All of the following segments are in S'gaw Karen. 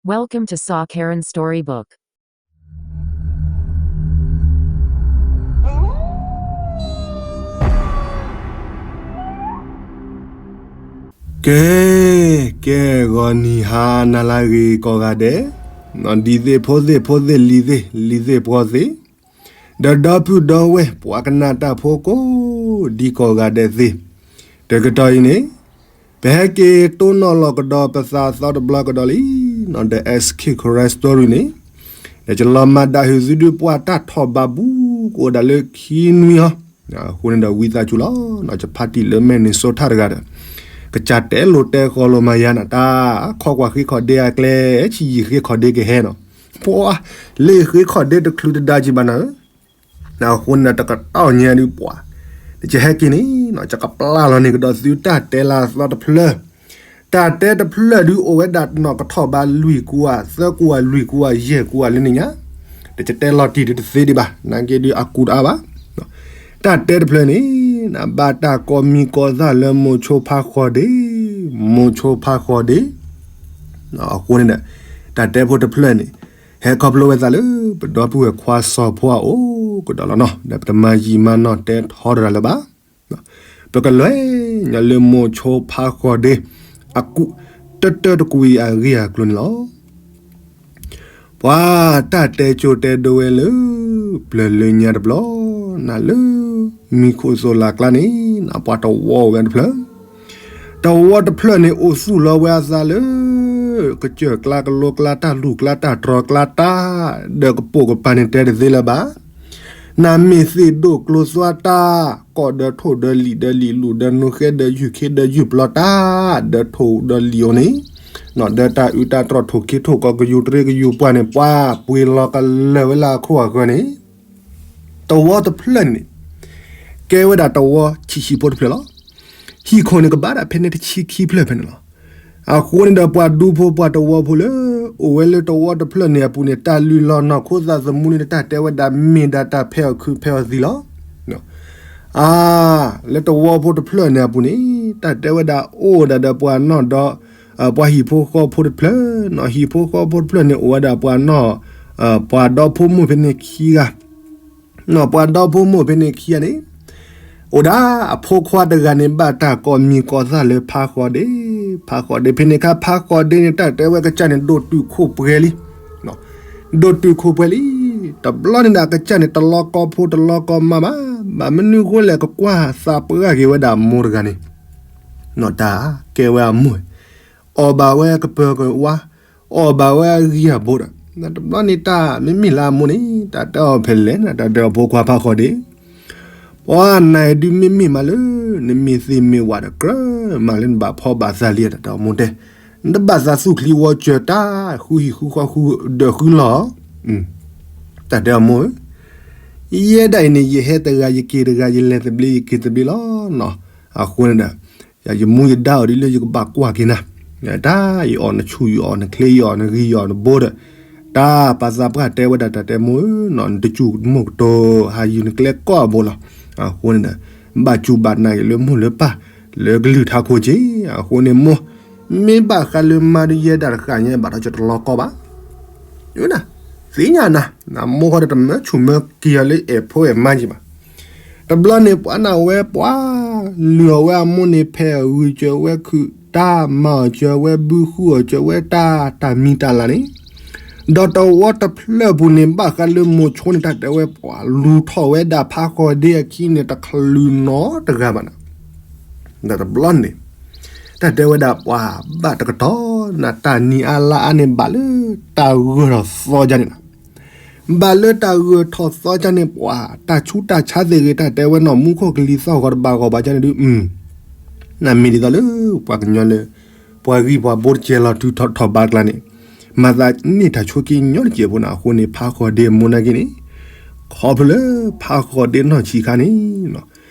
Welcome to Saw Karen Storybook. ကဲ, ကဲဂီၤနံၤဟါနၤလၢအဂ့ၤကိးဂၤဒဲး, ဒ်သ့ၣ်ဖိသ့ၣ်ဖိသ့ၣ်လံၤသ့ၣ်လံၤသ့ၣ်ပှီၤသ့ၣ်, ဒီးဒီပုၢ်ဒီဝဲၢ်ပှၤကနၣ်တၢ်ဖိကိးဒံကိးဂၤဒဲးသ့ၣ်, တကတီၢ်အံၤန့ၣ် ပဟဲက့ၤတိၢ်နီၣ်လီၤကဒီးပသးသီတဘျီကဒီးလံ, ဒီး Escape Karen Story န့ၣ်, ဒီးယလီၤမၢ်ဒၣ်ဟုၣ်သုဒုးပှၤတၢ်ထီၣ်ဘးဘူးကအိၣ်ဒၣ်လၢခံနွံဟီ, အဃိန့ၣ်ဒီးဝံသးစူၤလီၤ, ယဖါတံၢ်လၢမဲၢ်နံၤစိထၣ်တဂၤဒီး, ကစၢ်တဲလိာ်တဲဃီၤလိာ်မၤယၤနၤ တၢ်ခီကွၢ်ဃ့ခီၣ်ဒ့အကျဲ, ဆံးယံာ်ဃ့ခီၣ်ဒ့ကဟဲနီၤ, ပှၤလ့ၣ်ဃ့ခီၣ်ဒ့တချုးတဒါကံဘၣ်နၤဧၢ အဃိန့ၣ်ဒီးတကတီၢ်ညါဒုးပှၤ, ယဟဲက့ၤန့ၣ် ယကပျၢ်လီၤန့ၢ်ကဒီးသုတၢ်တဲလၢအသီတဖျၢၣ်, တၢ်တဲတဖျၢၣ်ဒုးအိၣ်ဝဲဒၣ်နီၢ်ကထီၣ်ဘးလွံၢ်ကွၢ် သၢကွၢ်လွံၢ်ကွၢ်ယဲၢ်ကွၢ်လၢန့ၣ်ညါ, ဒီးယတဲလီၤတံၢ်ဒုးတသ့ဒံးဘၣ် နာ်က့ဒုးအကူတအါဘၣ်, တၢ်တဲတဖျၢၣ်န့ၣ် ဘၣ်တၢ်ကိးမံၤကိးသၣ်လၢမိၤဆိဖးဃီၤဒ့, မိၤဆိဖးဃီၤဒ့ အဃိန့ၣ်ဒီး တၢ်တဲဖိတဖျၢၣ်န့ၣ် ဟဲခီဖျိဝဲသးလၢ ပဒီပုၢ်ဝဲၢ်ခွါစီၤဖိအအိၣ်ကဒီးလီၤနီၤ, ဒီးပတမၤယံာ်မၤနီၢ်တဲထီတရၣ်လၢၤဘၣ်, ပကလဲၤညါလၢမိၤဆိဖးဃီၤဒ့ အကူး တၢတၢတကွံာ်အဂ့ၢ်အကျိၤန့ၣ်လီၤ. ပှၤတၢ်တဲကၠိတဲဒိဝဲလၢ ပျၢၤလၢညါတဘျီ, နၤလၢ မံခိၣ်သိးလၢ်ကျါန့ၣ် နပှၤတဝီအိၣ်ဝဲတဖျၢၣ်, တဝီတဖျၢၣ်န့ၣ်အိၣ်သူၣ်လီၤဝဲအသးလၢ ကစၢၢ်ကျါကလိကျါတၢ်လူၢ်ကျါတၢ်တြီၤကျါတၢ်, ဒီးကပိာ်ကပၤန့ၣ်တဲတသ့လၢၤဘၣ်, နမ့ၢ်သ့ၣ်ဒိၣ်ကျိသွါတၢ်, ကိးဒီးထိၣ်ဒီးလံာ်ဒီးလံာ်လူၢ်ဒီးနူဃဲဒီးယုၢ်ခ့ဒီးယုၢ်ပျီတၢ်, ဒီးထိၣ်ဒီးလံာ်အိၣ်န့ၣ်, ဒီးတၢ်အုးတၢ်တြီၢ်ထိၣ်ခ့ထိၣ်ကီၢ်ကယူၤတရ့ကယူၤပှၢ်န့ၣ် ပှၤပှ့ၤလီၤကလၢာ်ဝဲလၢအခိၣ်အဃၢၤန့ၣ်, တဝီတဖျၢၣ်န့ၣ် ကဲဝဲဒၣ်တဝီဆံးဆံးဖိတဖျၢၣ်လီၤ. ဟံၣ်ခိၣ်န့ၣ်ကဘၣ်ဒၣ်ဖဲန့ၣ်တဆံခံဖျၢၣ်ဖဲန့ၣ်လီၤ. အဃိန့ၣ်ဒီးပှၤဒူဖိပှၤတဝီဖိလၢ အိၣ်ဝဲလၢတဝီတဖျၢၣ်န့ၣ်အပူၤန့ၣ် တၢ်လုၢ်လီၢ်နီၢ်ခိသးသမူန့ၣ် တၢ်တဲဝဲဒၣ်မ့ၢ်ဒၣ်တၢ်ဖဲအီၣ်ခုးဖဲအီၣ်သံလီၤ. အါ, လၢတဝီဖိတဖျၢၣ်န့ၣ်အပူၤန့ၣ် တၢ်တဲဝဲဒၣ်အိၣ်ဒၣ်ဒီးပှၤနီၢ်ဒီး ပှၤဟံၣ်ဖိဃီဖိတဖျၢၣ်, ဟံၣ်ဖိဃီဖိတဖျၢၣ်န့ၣ် အိၣ်ဝဲဒၣ်ပှၤနီၢ်, ပှၤဒီဖိမိၢ်ဖဲန့ၣ်ခံဂၤ, ပှၤဒီဖိမိၢ်ဖဲန့ၣ်ခံဂၤန့ၣ်, အိၣ်ဒၣ်အဖိခွါတဂၤန့ၣ် ဘၣ်တၢ်ကိးမံၤကိးသၣ်လၢဖးဃီၤဒ့, ဖးဃီၤဒ့ဖဲန့ၣ်အခါ ဖးဃီၤဒ့န့ၣ် တၢ်တဲဝဲကစၢ်န့ၣ် ဒိၣ်တုာ်ခိၣ်ပှဲၤလံ, ဒိၣ်တုာ်ခိၣ်ပှဲၤလံ, တဘျီန့ၣ်ဒီးအကစၢ်န့ၣ် တလီၤကီဖိတလီၤကီမါဘၣ်, ဘၣ်မနုၤဃိလဲၣ် ကကွၢ်သးပှၢ်က့ၤဝဲဒၣ်အမိၢ်တဂၤန့ၣ်, တၢ်ကဲဝဲအမိၢ်, အီၣ်ဘၣ်ဝဲကပၢၤကဝါ, အီၣ်ဘၣ်ဝဲအဂံၢ်အဘိဒီး, တဘျီန့ၣ်တၢ်မ့မ့ၢ်လၢအမိၢ်န့ၣ် တၢ်တဲအီၤဖဲလဲၣ်န့ၣ် တၢ်တဲအီၤဖိခွါဖးဃီၤဒ့, ပှၤနၤဒုးမ့မ့ၢ်မးလၢ နမ့ၢ်သ့ၣ်မ့ၢ်ဝးဒီးကြၢးမးလၢနဘၣ်ဖီဘၣ်သးလံ တၢ်တဲအီၤမိၢ်တဲ, နတဘၣ်သးသူၣ်ချံဝီစၢၤတၢ် ဃုဟံၣ်ဃုဃီဃုဒီးဃုလီၢ်, တၢ်တဲအီၤမိၢ်ဧၢ, ယဲဒၣ်အံၤန့ၣ် ယဟဲတဂၤယက့ၤတဂၤ ယလဲၤသဘျ့ယက့ၤသဘျ့လီၤနီၤ, အဃိန့ၣ်ဒီး ယမူယဒါအီၤဒ်လၢယကဘၣ်ကွၢ်က့ၤနၤ, တၢ်ယအီၣ်နဆူၣ်ယအီၣ်နချ့ ယအီၣ်နဂံၢ်ယအီၣ်နဘိဒီး, တၢ်ပာ်သးပှၢ်တဲဝဲဒၣ်တၢ်တဲမိၢ်ဧၢနီၤ နတစူၢ်မိၢ်ကတိၤ ဟးယုာ်နကျဲကိးအဘိလီၤ, အဃိန့ၣ်ဒီး ဘၣ်စူၢ်ဘၣ်နာ်က့ၤလၢမိၢ်လၢပၢ် လၢကလုၢ်ထါခိၣ်က့ၤ, အဃိန့ၣ်မိၢ် မ့ၢ်ဘၣ်ဃးလၢမါဒုးယဲဒၣ်တဃၣ်ညါဘၣ်ဒီးယတလီၤကီဘၣ် သ့ၣ်ညါနၤ, နမိၢ်ဃီဒီးတမၢဆူၣ်မၢက့ၤအီၤလၢအဲၣ်ဖိအဲၣ်မါက့ၤဘၣ်, တဘျီန့ၣ်ပှၤနၢ်ဝဲပှၤ, လုၢ်အီၣ်ဝဲအမိၢ်န့ၣ် ဖဲအဂုၤစၢၤဝဲခုၣ်တၢ် မၤအီၣ်စၢၤဝဲဘုဃုအီၣ်စၢၤဝဲတၢ် တၢ်မံၤတၢ်လၤန့ၣ်, ဒီးတဝီတဖျၢၣ်ပူၤန့ၣ် ဘၣ်ဃးလၢမိၤဆိန့ၣ် တၢ်တဲဝဲပှၤလူၤထီၣ်ဝဲဒၣ်ဖးဃီၤဒ့အခံန့ၣ် တချုးနီတဂၤဘၣ်နၤ ဒီးတဘျီန့ၣ် တၢ်တဲဝဲဒၣ်ပှၤဘၣ်တကတီၢ်နၤ တၢ်နံၤအါလါအါန့ၣ် ဘၣ်လၢတၢ်ဂၢၢ်ထီၣ်သီကါန့ၣ်လီၤ. ဘၣ်လၢတၢ်ဂၢၢ်ထီၣ်သီကါန့ၣ် ပှၤတၢ်ဆူးတၢ်ဆါသ့ၣ်ဂ့ၤ တၢ်တဲဝဲနီၢ်မူခိၣ်ကလံၤသီၣ်ဂီၤတဘၣ်ဂီၢ်ဘၣ်ကါန့ၣ်ဒုး နမ့ၢ်ဒ်သိးလၢ ပှၤကညီလၢ ပှၤဂံၢ်ပှၤဘိတကဲလီၤတုၤထီၣ်ဘးကျါန့ၣ် မၤသးန့ၢ်တၢ်ဆိးက့ညီတစဲးဖိန့ၣ် အဃိန့ၣ် ဖးဃီၤဒ့အမိၢ်နာ်က့န့ၣ် ခီဖျိလၢဖးဃီၤဒ့နီၢ်ဆံးခါန့ၣ်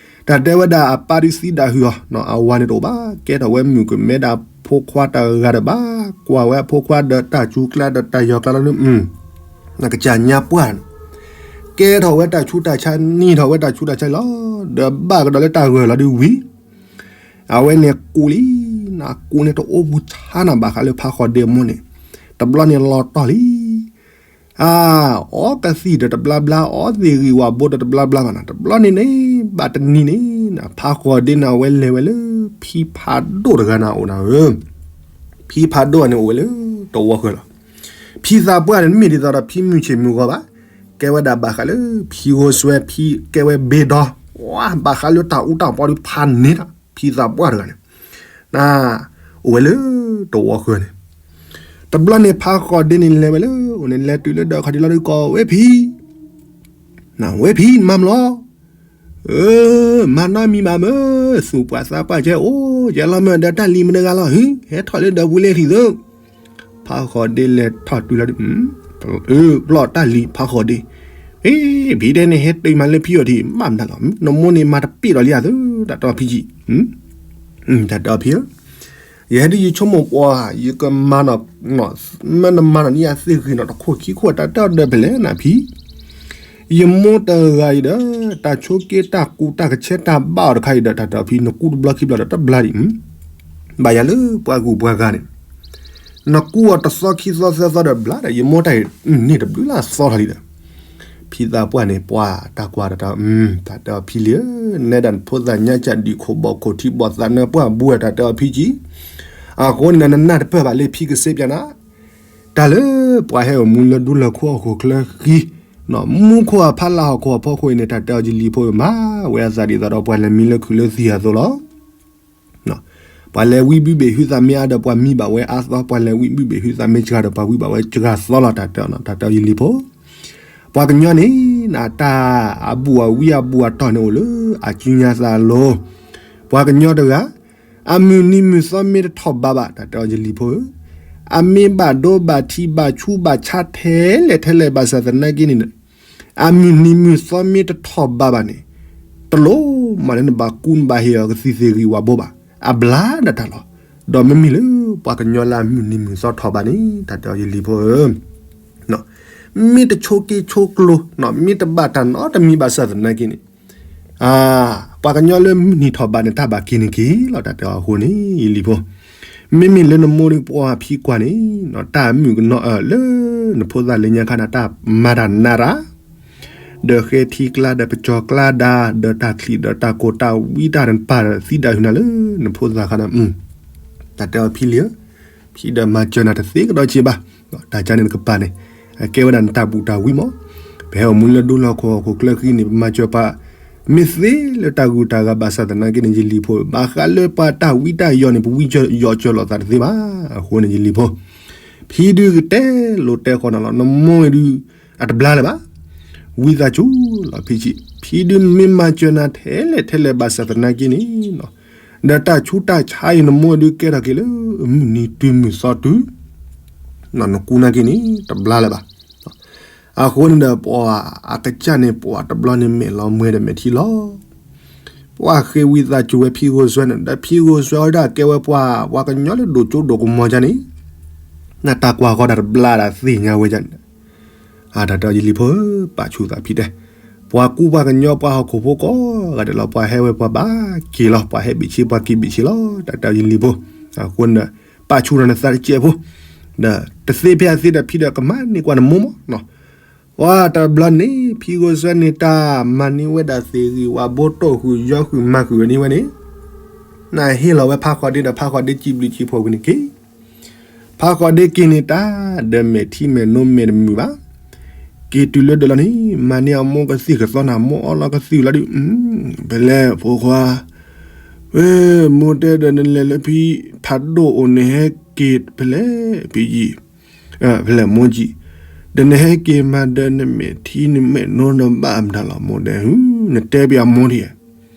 တၢ်တဲဝဲဒၣ်အပၢ်ဒုးသံဒၣ်ဟုၣ်အီၤ အဝၤန့ၣ်တအိၣ်ဘၣ် ကဲထီၣ်ဝဲမုၣ်ကမဲဒၣ်ဖိခွါတဂၤဒီးဘၣ် ကွၢ်ဝဲအဖိခွါဒီးတၢ်စူၤကျါဒီးတၢ်ယီၤကျါလီၤ ကစၢ်ညါပှၢ်န့ၣ် ကဲထီၣ်ဝဲတၢ်ဆူးတၢ်ဆါ နံၤထီၣ်ဝဲတၢ်ဆူးတၢ်ဆါလီၤ ဒီးဘၣ်ကဒီးလၢတၢ်ဂၢၢ်လီၤဒုးဝံၤ အဝဲန့ၣ်ကူးလံ နကူးန့ၣ်တအိၣ်ဘူးဆါနၤဘၣ်ဃးလၢဖးဃီၤဒ့အမိၢ်န့ၣ် တဘျီန့ၣ်လီၤတီၢ်လံ. အါ, အီကသံၣ်ဒီးတဘျါဘျါ, အီသ့ၣ်ဂံၢ်ဝၣ်ဘိဒီးတဘျါဘျါဘၣ်နီၤ. တဘျီန့ၣ်န့ၣ် ဘၣ်တနံၤန့ၣ် ဖးဃီၤဒ့န့ၣ် အဝဲလဲၤဝဲလၢ ဖံဖးဒိၣ်တဂၤန့ၣ်အိၣ်နၤဧၢ. ဖံဖးဒိၣ်န့ၣ်အိၣ်ဝဲလၢတဝီဃၢၤလီၤ. ဖံသးပှၢ်န့ၣ် မ့ၢ်ဒ်သိးဒီးဖံမုၢ်ဆ့ၣ်မုၢ်ဂီၤဘၣ်, ကဲဝဲဒၣ်ဘၣ်ဃးလၢ ဖံဂိၢ်စွဲ ဖံကဲဝဲဘ့ဒီ, ဝါ ဘၣ်ဃးလၢတၢ်အူတၢ်ပီဒီးဖးန့ၢ်တၢ် ဖံသးပှၢ်တဂၤန့ၣ် န အိၣ်ဝဲလၢတဝီဃၢၤန့ၣ်. တဘျီန့ၣ် ဖးဃီၤဒ့န့ၣ်လဲၤဝဲလၢ အိၣ်န့ၣ်လဲၤတုၤလၢဒီးခီၣ်ထံးလီၤဒုးကိးဝဲဖံ, ဝဲဖံ နမၤမလီၤ. အၢ, မၤနီတမံၤဘၣ်မ့ၢ် သူၣ်ပှၢ်သးပှၢ်ကဲအိၣ် ယဲလီၤမ့ၢ်ဒီးတၢ်လံၤမနုၤဂၤလီၤ ဟဲထီၣ်လၢဒီးပူၤလဲၤထံၣ်သု. ဖးဃီၤဒ့လဲၤထီၣ်တုၤလီၤဒုး အၢ ပျီၢ်တၢ်လံၤဖးဃီၤဒ့, အ့ ဖံတဲန့ၣ် ဟဲတုၤမးလၢဖံအီၤထံး ဘၣ်မနုၤလီၤ နမိၢ်န့ၣ်မၤတပ့ၢ်ဒီးလံဧါသု တၢ်တဲအီၤဖံကံ, တၢ်တဲအီၤဖံဧၢ, ယဟဲဒုးယဆိကမိၣ်ပှၤ ယကမၤနီၤ, မ့ၢ်နမၤနီၤန့ၣ်ယသ့ၣ်ဂ့ၤနီၤ တခိၣ်ခံခိၣ် တၢ်တဲအီၤဒီးဖဲလဲၣ်နၤဖံ ယမိၢ်တဂၤအံၤဒီး တၢ်ဆိးက့တၢ်ကူတၢ်ကဆဲတၢ်ဘၣ်အီၤတခါအံၤဒီး တၢ်တဲအီၤဖံ နကူတဘျီခံဘျီဒီးတဘျါဒံး, ဘၣ်ယၤလၢပှၤဂုၤပှၤဂၤန့ၣ် နကူအီၤတသီခံသီသၢသီဒီးဘျါဒီး ယမိၢ်တၢ်အံၤန့ၣ်တဘျုးလၢ်သီထီၣ်လံဒီး ဖံသးပှၢ်န့ၣ် ပှၤတၢ်ကွၢ်တၢ်တဲ တၢ်တဲအီၤဖံလံဧၢ, နဲဒၣ်နဖိသၣ်ညါကၢ်ဒံးခိၣ်ဘီၣ်ခိၣ်ထံဘီၣ်သးနၢပှၢ်ဘှဲ တၢ်တဲအီၤဖံကံ, အဃိန့ၣ်နနၢ်တပၢၢ်ဘၣ်လၢဖံကစ့ပျးနၤ တၢ်လၢပှၤဟဲအိၣ်မူလၢဒူလၢၢ်ခိအခိၣ်ချၢဃံ, မူခိၣ်အဖီလာ်ဟီၣ်ခိၣ်အဖီခိၣ်အံၤန့ၣ် တၢ်တဲအီၤယလံၤဖိမၤဝဲအသးဒ်သိးဒီးပှၤလဲၤမံလၢခုၣ်လၢသံၣ်အသိးလီၤ. ပှၤလဲၤဝံဘုဘ့ၣ်ဟုသးမ့ၢ်အါဒီးပှၤမံဘၣ်ဝဲအါသီ, ပှၤလဲၤဝံဘုဘ့ၣ်ဟုသးမ့ၢ်စှၤဒီးပှၤဝံဘၣ်ဝဲစှၤသီလီၤ တၢ်တဲအီၤ, တၢ်တဲအီၤယလံၤဖိ ပှၤကညီန့ၣ် နတၢ်အဘူၣ်အဝံအဘူၣ်အတီၢ်န့ၣ်အိၣ်လၢအစုညါသးအလိၤ, ပှၤကညီတဂၤ အမုၢ်နံၤမုၢ်သီမ့ၢ်တထီၣ်ဘးဘၣ် တၢ်တဲအီၤယလံၤဖိဧၢ, အမ့ၢ်ဘၣ်ဒိဘၣ်ထံးဘၣ်ဆူးဘၣ်ဆါထဲလဲၣ်ထဲလဲၣ်ဘၣ်ဆၣ်သနာ်က့န့ၣ် အမုၢ်နံၤမုၢ်သီမ့ၢ်တထီၣ်ဘးဘၣ်န့ၣ် တလိၣ်မးလၢနဘၣ်ကူနဘၣ်ဟ့ၣ်အီၤကသံၣ်သ့ၣ်ဂံၢ်ဝၣ်ဘိဘၣ်, အဘျါဒၣ်တၢ်လီၤ. ဒီးမ့မ့ၢ်လၢပှၤကညီလၢအမုၢ်နံၤမုၢ်သီထီၣ်ဘးန့ၣ် တၢ်တဲအီၤယလံၤဖိဧၢ မ့ၢ်တဆိးက့ဆိးကျိၤ, မ့ၢ်တဘၣ်တၢ်နီတမံၤဘၣ်ဆၣ်သနာ်က့န့ၣ်, ပှၤကညီလၢမုၢ်နံၤထီၣ်ဘးန့ၣ် တၢ်ဘၣ်က့ၤန့ၣ်က့ၤလီၤ တၢ်တဲအီၤအဃိန့ၣ် ယလံၤဖိ, မ့မ့ၢ်လၢနမိၢ်ဒီးပှၤဖံကွၢ်န့ၣ် တၢ်မုၣ်ကနီၤအၢၣ်လၢ နဖိသၣ်လၢညါခါန့ၣ် တၢ်မၤတၢ်နးတၢ် ဒီးဃဲထံကျါဒီးပကၠီၤကျါဒါ ဒီးတၢ်ချံးဒီးတၢ်ကိၢ်တၢ်ဝံတၢ်ပာ်ဒီး သံဒၣ်ဟုနၤလၢ နဖိသၣ်ခါန့ၣ်, တၢ်တဲအီၤဖံလံဧၢ, ဖံဒီးမၤစၢၤနၤတသ့ကဒီးက့ၤဘၣ်, တၢ်ကါန့ၣ်နကပၤန့ၣ် အကဲဝဲဒၣ်နတၢ်ဘူၣ်တၢ်ဝံမး, ပဟဲအိၣ်မူလၢဒူလၢၢ်ခိၣ်ဟီၣ်ခိၣ်ချၢဃံန့ၣ် ပမၤစၢၤပှၤ မ့ၢ်သ့လၢတၢ်ဂုၤတၢ်ဂၤဘၣ်ဆၣ်သနာ်က့န့ၣ် ယလံၤဖိ ဘၣ်ဃးလၢပှၤတၢ်ဝံတၢ်ယိးန့ၣ် ပဝံယိးစၢၤလိာ်သးတသ့ဘၣ်, အဃိန့ၣ်ယလံၤဖိ ဖံဒုးကတဲလိာ်တဲဃီနၤလီၤ, နမိၢ်အံၤဒုး အတဘျါလၢၤဘၣ်, ဝံသးစူၤလီၤဖံဆံး, ဖံဒုးမ့ၢ်မၤစၢၤနၤထဲလဲၣ်ထဲလဲၣ်ဘၣ်ဆၣ်သနာ်က့န့ၣ်, ဒီးတၢ်ဆူးတၢ်ဆါအံၤ နမိၢ်အံၤဒုးကဲထီၣ်က့ၤလၢ မုၢ်နံၤတုၤမုၢ်သီတုၤ နကူနာ်က့န့ၣ် တဘျါလၢၤဘၣ်. အဃိန့ၣ်ဒီး ပှၤအကစၢ်န့ၣ် ပှၤတဘျီန့ၣ်မဲာ်လီၤမှဲဒီးမဲာ်ထံလီၤ. ပှၤဃ့ဝံသးစူၤဝဲဖံဂိၢ်စွဲန့ၣ် ဒီးဖံဂိၢ်စွဲဝဲဒၣ်ကဲဝဲပှၤ ပှၤကညီလၢဒိၣ်ကၠိဒိၣ်ကမီၤကါန့ၣ် နတၢ်ကွၢ်ဃီတၢ်တဘျါဒၣ်သ့ၣ်ညါဝဲဒၣ်န့ၣ် အတၢ်တဲအီၤယလံၤဖိဧၢ, ပာ်ဆူၣ်သးဖံတဲ, ပှၤကူပှၤကညီပှၤဟီၣ်ခိၣ်ဖိကိးဂၤဒဲးလီၤ, ပှၤဟဲဝဲပှၤဘၣ်က့ၤလီၤ, ပှၤဟဲဘ့ၣ်ဆ့ပှၤက့ၤဘ့ၣ်ဆ့လီၤ, တၢ်တဲအီၤယလံၤဖိ, အဃိန့ၣ်ဒီး ပာ်ဆူၣ်နၤနသးတစဲးဖိ, ဒီးတသ့ဖဲအသ့ဒီးဖံဒီးကမၤန့ၢ်ကွၢ်နမိၢ်မး, ပှၤတဘျီန့ၣ် ဖံဂိၢ်စွဲန့ၣ်တၢ်မၤန့ၢ်ဝဲဒၣ်သ့ၣ်ဂံၢ်ဝၣ်ဘိတိၢ်ဃုာ်ယီၤဃုာ်မၤဃုာ်ဝဲန့ၣ်ဝဲန့ၣ်, နဟ့ၣ်လီၤဝဲဖးဃီဒ့ဒီးဖးဃီဒ့စံးဘျုးစံးဖှိၣ်ကွံာ်န့ၣ်က့ၤ ဖးဃီဒ့က့ၤန့ၣ်တၢ်ဒီးမဲာ်ထံမဲာ်နိမဲာ်တမုာ်ဘၣ်. က့ၤတုၤလၢဒၢးလီၤန့ၣ် မၤန့ၢ်အမိၢ်ကသံၣ်ကသီနၤ မိၢ်အီၣ်လီၤကသံၣ်လီၤဒုး, ဖဲလဲၣ်ဖိခွါ, ဝဲ မိၢ်တဲဒီးနလဲၤလၢဖံဖးဒိၣ်အိၣ်န့ၣ်ဟဲက့ၤဖဲလဲၣ်ဖံယံၤ, ဖဲလဲၣ်မိၢ်ကံ, ဒီးနဟဲက့ၤမၤဒီးနမဲာ်ထံနမဲာ်နိနဘၣ်မတၤလီၤ မိၢ်တဲ, မိၢ်တၢ်နီ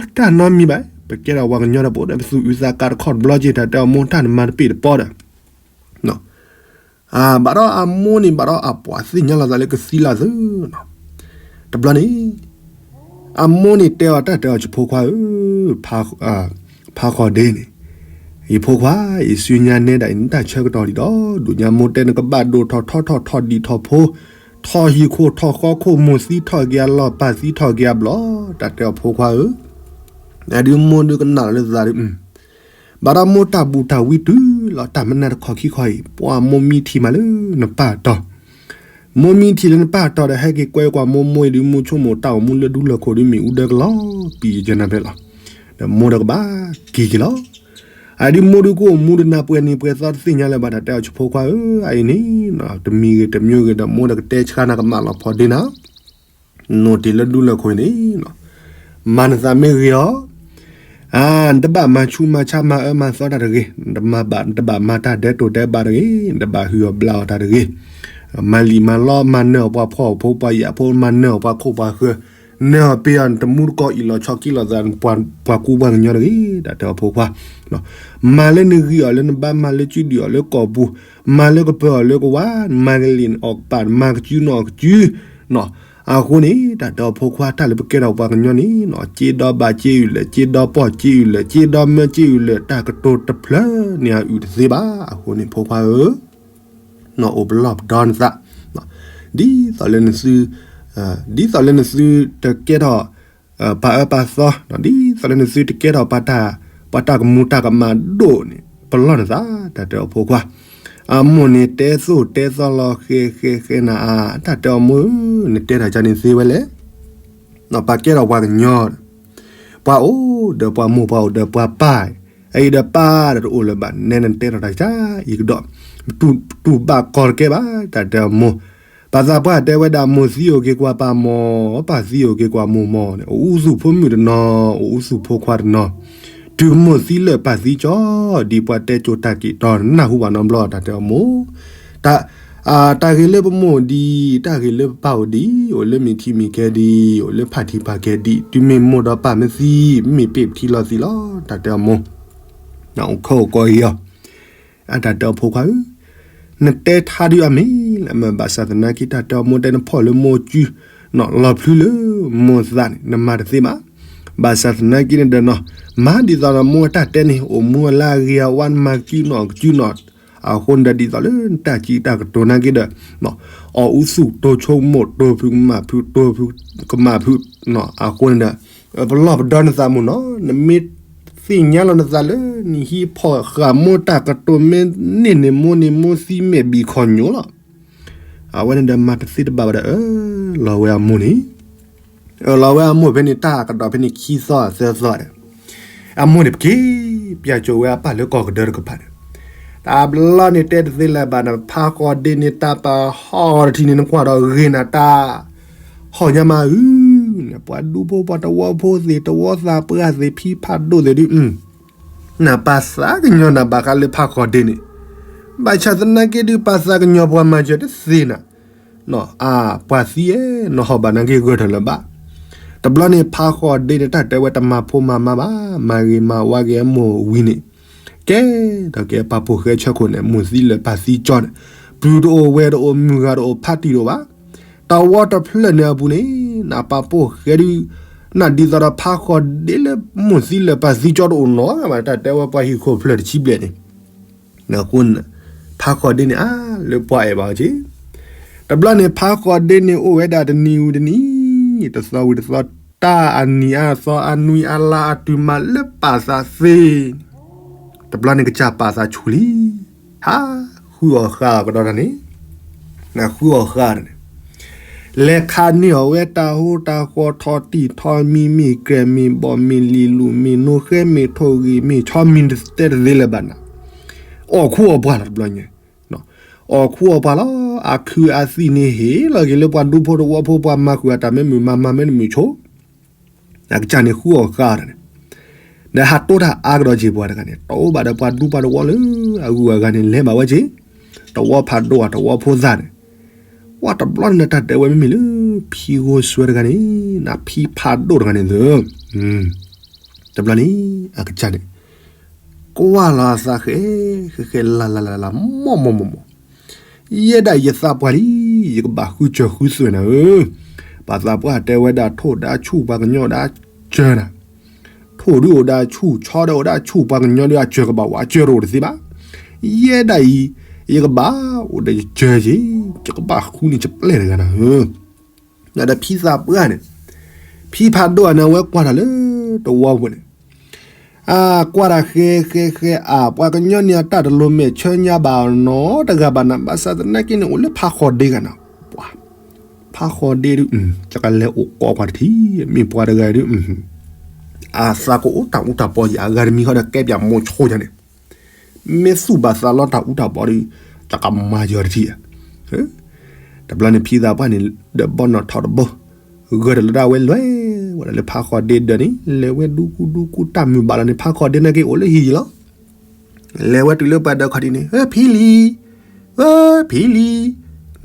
တမံၤဘၣ်, ပကဲဒၣ်ပှၤကညီဒီး ပအိၣ်ဒီးပသူၣ်အုးသးကါတခီတဘျီက့ၤ တၢ်တဲအီၤမိၢ်တၢ်နမၤတပ့ၢ်တပီဒီး ဘၣ်ဒီးအမိၢ်န့ၣ် ဘၣ်ဒီးအပှၤသ့ၣ်ညါလီၤသးလၢကသံလၢသုနီၤ, တဘျီန့ၣ် အမိၢ်န့ၣ်တဲအီၤတၢ်တဲအီၤ ယဖိခွါဧၢ, ဖးဃီဒ့န့ၣ်, ယဖိခွါ ယစုညါနဲဒၣ်အံၤ နတၢ်ဆၢကတီၢ်ဒံးဒီး ဒိၣ်ညါမိၢ်တဲနကဘၣ်ဒိၣ်ထီၣ်ထီထီၣ်ထီၣ်ဒံးထီၣ်ဖိ, ထီၣ်ဟံၣ်ခိၣ်ထီၣ်ဃီခိၣ် မိၢ်သံထီၣ်က့ၤအလီၢ် ပၢ်သံထီၣ်က့ၤအဘျီ, တၢ်တဲအီၤဖိခွါဧၢ, အဒုးမိၢ်ဒုးကနၣ်လီၤလၢသးဒုး ဘၣ်ဒီးမိၢ်တၢ်ဘူးတၢ်ဝံတုၤလီၤတၢ်မနုၤတခီခံခီအံၤ ပှၤမိၢ်မံထံၣ်မးလၢနပၢ်တီၤ, မိၢ်မံထံၣ်လၢနပၢ်တီၤဒီး ဟဲက့ၤကွဲကွၢ်မိၢ်မိၢ်အံၤဒုး မိၢ်ဆိကမိၣ်တၢ်အိၣ်မူလၢဒူလၢခိၣ်ဒုး မ့ၣ်အူဒၢကလီၤပံာ်ယနၤဖဲလီၤ. ဒီးမိၢ်ဒီးကဘၣ်က့ၤက့ၤလီၤ. အဒုးမိၢ်ဒုးကအိၣ်မူဒီးနၢ်ပှဲၤနံၤပှဲၤသီတသ့ၣ်ညါလၢၤဘၣ် တၢ်တဲအီၤ ဆိဖိခွါဧၢ, အအံၤန့ၣ် တမံၤဂ့ၤတမံၤဂ့ၤဒီး မိၢ်ဒီးကတဲဆှါနၤ ကမၣ်လီၤဖီဒ့နၤ နိၣ်တ့ၢ်လၢဒူလၢခိၣ်န့ၣ်, မၤနသးမ့ၢ်ဂ့ၤအီၤ, နတဘၣ်မၤဆူးမၤဆါမၤအၢမၤသီတၢ်တဂ့ၤ, နတဘၣ်မၤတၢ်ဒဲးတိာ်ဒဲးဘးတဂ့ၤ, နတဘၣ်ဟုၣ်အီၣ်ဘျးအီၣ်တၢ်တဂ့ၤ, မၤလံာ်မၤလီ မၤနၢၤအီၣ်ပှၤဖှီၣ်ဖိပှၤယာ်ဖိ, မၤနၢၤအီၣ်ပှၤခိၣ်ပှၤဃၢၤ, နၢၤအီၣ်ပ့ၤအီၤ နတမူတကိးအံၣ်လီၤဆီခံလီၤသး ပှၤကူပှၤကညီတဂ့ၤ, တၢ်တဲအီၤဖိခွါ မၤလၢနဂံၢ်အီၤလၢနဘါ, မၤလၢစုဒုၣ်အီၤလၢကီၢ်ပူၤ, မၤလၢကပၢၤအီၤလၢကဝါ, မၤကလံၣ်အီၣ်ကပၤ, မၤကစုနအီၣ်ကစု, အဃိန့ၣ် တၢ်တဲအီၤဖိခွါ တၢ်လၢပကဲထီၣ်ပှၤကညီန့ၣ်, က့ဒီဘၣ်က့အုၣ်လၢာ်, က့ဒီပီၢ်က့အုၣ်လၢာ်, က့ဒီမၢက့အုၣ်လၢာ်, တၢ်ကတိၤတဖျၢၣ်န့ၣ်အုၣ်တသ့ဘၣ်. အဃိန့ၣ်ဖိခွါဧၢ အိၣ်ပလီၢ်ပဒီနသး, ဒ်သိးလၢနသု, ဒ်သိးလၢနသုတကဲထီၣ် ပှၤအၢပှၤသီ, ဒ်သိးလၢနသုတကဲထီၣ် ပှၤတၢ်ကမူၤတၢ်ကမၣ်ဒိၣ်န့ၣ် ပလီၢ်နသး, တၢ်တဲအီၤဖိခွါ, အမိၢ်န့ၣ် တဲသိၣ်တဲသီလီၤဃဲဃဲဃဲနၤအါ, တၢ်တဲအီၤမိၢ်ဧၢ, နတဲတၢ်ကန့ၣ်သ့ဝဲလဲၣ် ပှၤကဲထီၣ်ပှၤကညီ, ပှၤအိၣ်ဒီးပှၤမိၢ်ပှၤအိၣ်ဒီးပှၤပၢ်, အအံၤဒီးပၢ်ဒီးတအိၣ်လၢၤဘၣ်, နဲနတဲထီၣ်တၢ်ကစၢ်အံၤကဒီး, တူၢ်ဘၣ်ကီၢ်တကဲဘၣ်, တၢ်တဲအီၤမိၢ်, ပှၤသးပှၢ်တဲဝဲဒၣ် မိၢ်သံအိၣ်က့ၤကွၢ်ပၢ်မီၢ်, ပၢ်သံအိၣ်က့ၤကွၢ်မိၢ်မီၢ်န့ၣ်, အိၣ်အူသူၣ်ဖိမုၣ်တနီၤ, အိၣ်အူသူၣ်ဖိခွါတနီၤ, တုၤမိၢ်သံလၢာ်ပၢ်သံကၠီ, ဒ်ပှၤတဲကၠိတၢ်က့ၤတီၤနၢ်ဟူဘၣ်နီတဘျီ တၢ်တဲအီၤမိၢ် တၢ်ဂ့ၤလၢပမိၢ်အိၣ်ဒံး, တၢ်ဂ့ၤလၢပပၢ်အိၣ်ဒံး, အိၣ်လၢမ့ၢ်ထံမ့ၢ်ကဲဒံး, အိၣ်လၢဖးထံဖးကဲဒံး, တုၤမ့ၢ်မိၢ်ဒီးပၢ်မ့ၢ်သံ, မ့ၢ်ပ့ၢ်ပထံလီၤသံလီၤ, တၢ်တဲအီၤမိၢ်, အိၣ်ခၢအိၣ်ကီယီၤ, အတၢ်တဲအီၤဖိခွါဧၢ, နတဲထါဒုးအမ့ၢ်လၢမ့ၢ်ဘၣ်ဆၣ်သနာ်က့ တၢ်တဲအီၤမိၢ် တဲနဖီၣ်လၢမိၢ်စု, လီၤဖျုလၢမိၢ်သးန့ၣ် နမၤတသ့ဘၣ်, ဘၣ်ဆၣ်သနာ်က့န့ၣ်ဒီးနီၤ, မၤဒ်သိးဒီးမိၢ်တၢ်တဲန့ၣ် အိၣ်မူအလၢအဂ့ၤအဝါ နမၤကစုနီၣ်ကစုနီၣ်, အဃိန့ၣ်ဒီး ဒ်သိးလၢနတၢ်ကံတၢ်ကတိၤနာ်က့ဒီး, အီၣ်အူသူၣ်တိၤဆိကမိၣ် တိၤဖုးကမၣ်ဖုး တိၤဖုးကမၣ်ဖုး, အဃိန့ၣ်ဒီး, ပလီၢ်ပဒီနသးမိၢ်နီၤ, နမ့ၢ်သ့ၣ်ညါလီၤနသးလၢနဟံးဖီၣ်ဃာ်မိၢ်တၢ်ကတိၤမ့ၢ်န့ၢ်န့ၣ် မိၢ်န့ၣ်မိၢ်သံမဲာ်ဘံၣ်ခီၣ်ညိလီၤ. အဝဲန့ၣ်ဒီးမၤတသ့တဘၣ်ဘၣ်ဒီး အၢၣ်လီၤဝဲအမိၢ်န့ၣ်, အၢၣ်လီၤဝဲအမိၢ်ဖဲန့ၣ် တၢ်ကဒီးဖဲန့ၣ်ခံသီသၢသီဒီး, အမိၢ်န့ၣ်ပက့ၤပၠးကၠိၤဝဲအပၢ်လၢကီၢ်ကဒၢတကပၤဒီး, တဘျီန့ၣ်တဲတသ့လၢၤဘၣ်ဒီး ဖးဃီဒ့န့ၣ် တၢ်ပာ်ဟီၣ်တထံၣ်န့ၣ် နကွၢ်ဒီးဂ့ၤနၤတၢ် ဟီၣ်ညါမးဧၢ, ပှၤဒူဖိပှၤတဝီဖိသ့ၣ် တဝီသးပှၢ်သ့ၣ် ဖံဖးဒိၣ်သ့ၣ်ဒုး, နပာ်သးကညီၤနၤဘၣ်ဃးလၢဖးဃီဒ့န့ၣ်, ဘၣ်ဆၣ်သနာ်က့ဒုး ပာ်သးကညီၤပှၤမၤစၢၤတသ့နၤ, အၢ ပှၤသံအဲၣ် နဟီၣ်ဘၣ်နာ်က့ဂၢၢ်ထီၣ်လၢၤဘၣ်, တဘျီန့ၣ် ဖးဃီဒ့န့ၣ် တၢ်တဲဝဲတမၤဖိမၤမါဘၣ်, မၤဂ့ၤမၤဝါက့ၤအမိၢ်ဝံၤန့ၣ်, ကဲ, ဒီးက့ၤပာ်ပိာ်ဃဲဆၢခိၣ်န့ၣ် မိၢ်သံလၢာ်ပၢ်သံကၠီန့ၣ်, ပျုၤတအိၣ်ဝဲတအိၣ် မုၢ်ဂၤတအိၣ် ဖးတံၢ်တအိၣ်ဘၣ်, တဝီတဖျၢၣ်န့ၣ်အပူၤန့ၣ်, နပာ်ပိာ်ဃဲဒုး, နဒ်သိးဒီးဖးဃီဒ့လၢမိၢ်သံလၢာ်ပၢ်သံကၠီတအိၣ်နီတဂၤဘၣ်, တၢ်တဲဝဲပှၤဟံၣ်ခိၣ်ဖျၢၣ်တဆံဘျဲၣ်န့ၣ်, အဃိန့ၣ်, ဖးဃီဒ့န့ၣ်အါလၢပှၤအဲၣ်ဘၣ်အီၤက့ၤ, တဘျီန့ၣ် ဖးဃီဒ့န့ၣ်အိၣ်ဝဲဒၣ်တနံၤဝံၤတနံၤ, တသီဝံၤတသီ, တၢ်အနံၤအါအသီအနွံအါလါအတုၤမးလၢပာ်သးသ့, တဘျီန့ၣ်ကစၢ်ပာ်သးဆူၣ်လံ, ဟးဃုအီၣ်ဃာ်အီၣ်ကဒီးတၢ်န့ၣ်, နဃုအီၣ်ဃာ်တၢ်န့ၣ်, လဲၤခးန့ၢ်အီၣ်ဝဲတၢ်ဟိတၢ်ဃီ ထီၣ်တံၢ်ထီၣ်မံၤ မ့ၢ်ကြဲးမ့ၢ်ဘီၣ်မ့ၢ်လံၤလူၢ်မ့ၢ်နိဃဲမ့ၢ်ထိၣ်ဂံၢ်မ့ၢ်ဆီ မံၤတတဲတသ့လၢၤဘၣ်နၤ, အီၣ်ခူအီၣ်ပှၢ်လီၤတဘျီညါ, အီၣ်ခူအီၣ်ပှၢ်လီၤ, အခုအသံၣ်န့ၣ်ဟ့ၣ်လီၤက့ၤလၢပှၤဒူဖိတဝီဖိ ပှၤမၤဃုာ်အတၢ်မ့ၢ်မုာ်မၤမၤမ့ၢ်တမုာ်ဆိ အကစၢ်န့ၣ်ဃုအီၣ်ဃာ်တၢ်န့ၣ်, ဒီးဟးတိတၢ်အါကဒီးက့ၤပှၤတဂၤန့ၣ် တအိၣ်ဘၣ်ဒီးပှၤဒူပှၤတဝီလၢအဂုၤအဂၤန့ၣ် လဲၤဘၣ်ဝဲက့ၤ, တဝီဖးဒိၣ်အတဝီဖိသၣ်န့ၣ်, ပှၤတဘျီန့ၣ်တၢ်တဲဝဲမ့မ့ၢ်လၢ ဖံဂိၢ်စွဲတဂၤန့ၣ်, နဖံဖးဒိၣ်တဂၤန့ၣ်သၢ တဘျီန့ၣ် အကစၢ်န့ၣ် ကွၢ်လီၤအသးဃဲ ဃဲဃဲလၢ်လၢ်လၢ်လၢ် မီၢ်မီၢ်မီၢ်မီၢ်, ယဲဒၣ်ယသးပှၢ်လံ, ယကဘၣ်ဃုစၢၤဃုသွဲၣ်နၤဧၢ, ပှၤသးပှၢ်တဲဝဲဒၣ်ထိၣ်ဒၣ်ဆူၣ်ပှၤကညီဒၣ်စၢၤနၤ, ထိၣ်ဒုးအိၣ်ဒၣ်ဆူၣ် ဆီဒၣ်အိၣ်ဒၣ်ဆူၣ် ပှၤကညီဒုးအစၢၤကဘၣ်ဝဲ အစၢၤတအိၣ်တသ့ဘၣ်, ယဲဒၣ်အံၤ ယကဘၣ်အိၣ်ဒီးယစၢၤက့ၤ, ယကဘၣ်ဃုန့ၢ်ယပျဲၢ်တဂၤနၤဧၢ ဒီးဖံသးပှၢ်န့ၣ်, ဖံဖးဒိၣ်န့ၣ် အဝဲကွၢ်တၢ်လၢတဝီပူၤန့ၣ်, အကွၢ်တၢ်ဃဲဃဲဃဲ အပှၤကညီန့ၣ်အတၢ်တလိၤမဲာ်ဆၢညါဘၣ်နီတဂၤဘၣ်နၤ ဘၣ်ဆၣ်သနာ်က့န့ၣ် အိၣ်လၢဖးဃီၤဒ့ဂၤနၤ, ပှၤ ဖးဃီၤဒ့ဒုး ကကလဲၤအိၣ်ကိးပှၤတထံၣ် မ့ၢ်ပှၤတဂၤဒုး အသးကအိၣ်တၢ်အူတၢ်ပီယၤ အဂၤတမံၤဃီဒီးကဲပၠးမိၤဆိယၤန့ၣ် မ့ၢ်သူၣ်ဘၣ်သးလီတၢ်အူတၢ်ပီဒီး တကမၤယီၤတထံၣ်ဧါ. တဘျီန့ၣ်ဖံသးပှၢ်န့ၣ် ဒီးဘီနီၣ်ထီၣ်တဘိ ဂၢၢ်တလၢဒၣ်ဝဲလဲၤဝဲဒၣ်လၢဖးဃီၤဒ့ဒၢးန့ၣ် လဲၤဝဲဒူကူဒူကူတၢ်မုာ်ဘၣ်လီၤန့ၣ် ဖးဃီၤဒ့နာ်က့အိၣ်လၢဟံၣ်ယံၤလီၤ. လဲၤဝဲတုၤလၢပှၤဒၢးခီၣ်ထံးန့ၣ် ဖံလံၤ, ဖံလံၤ,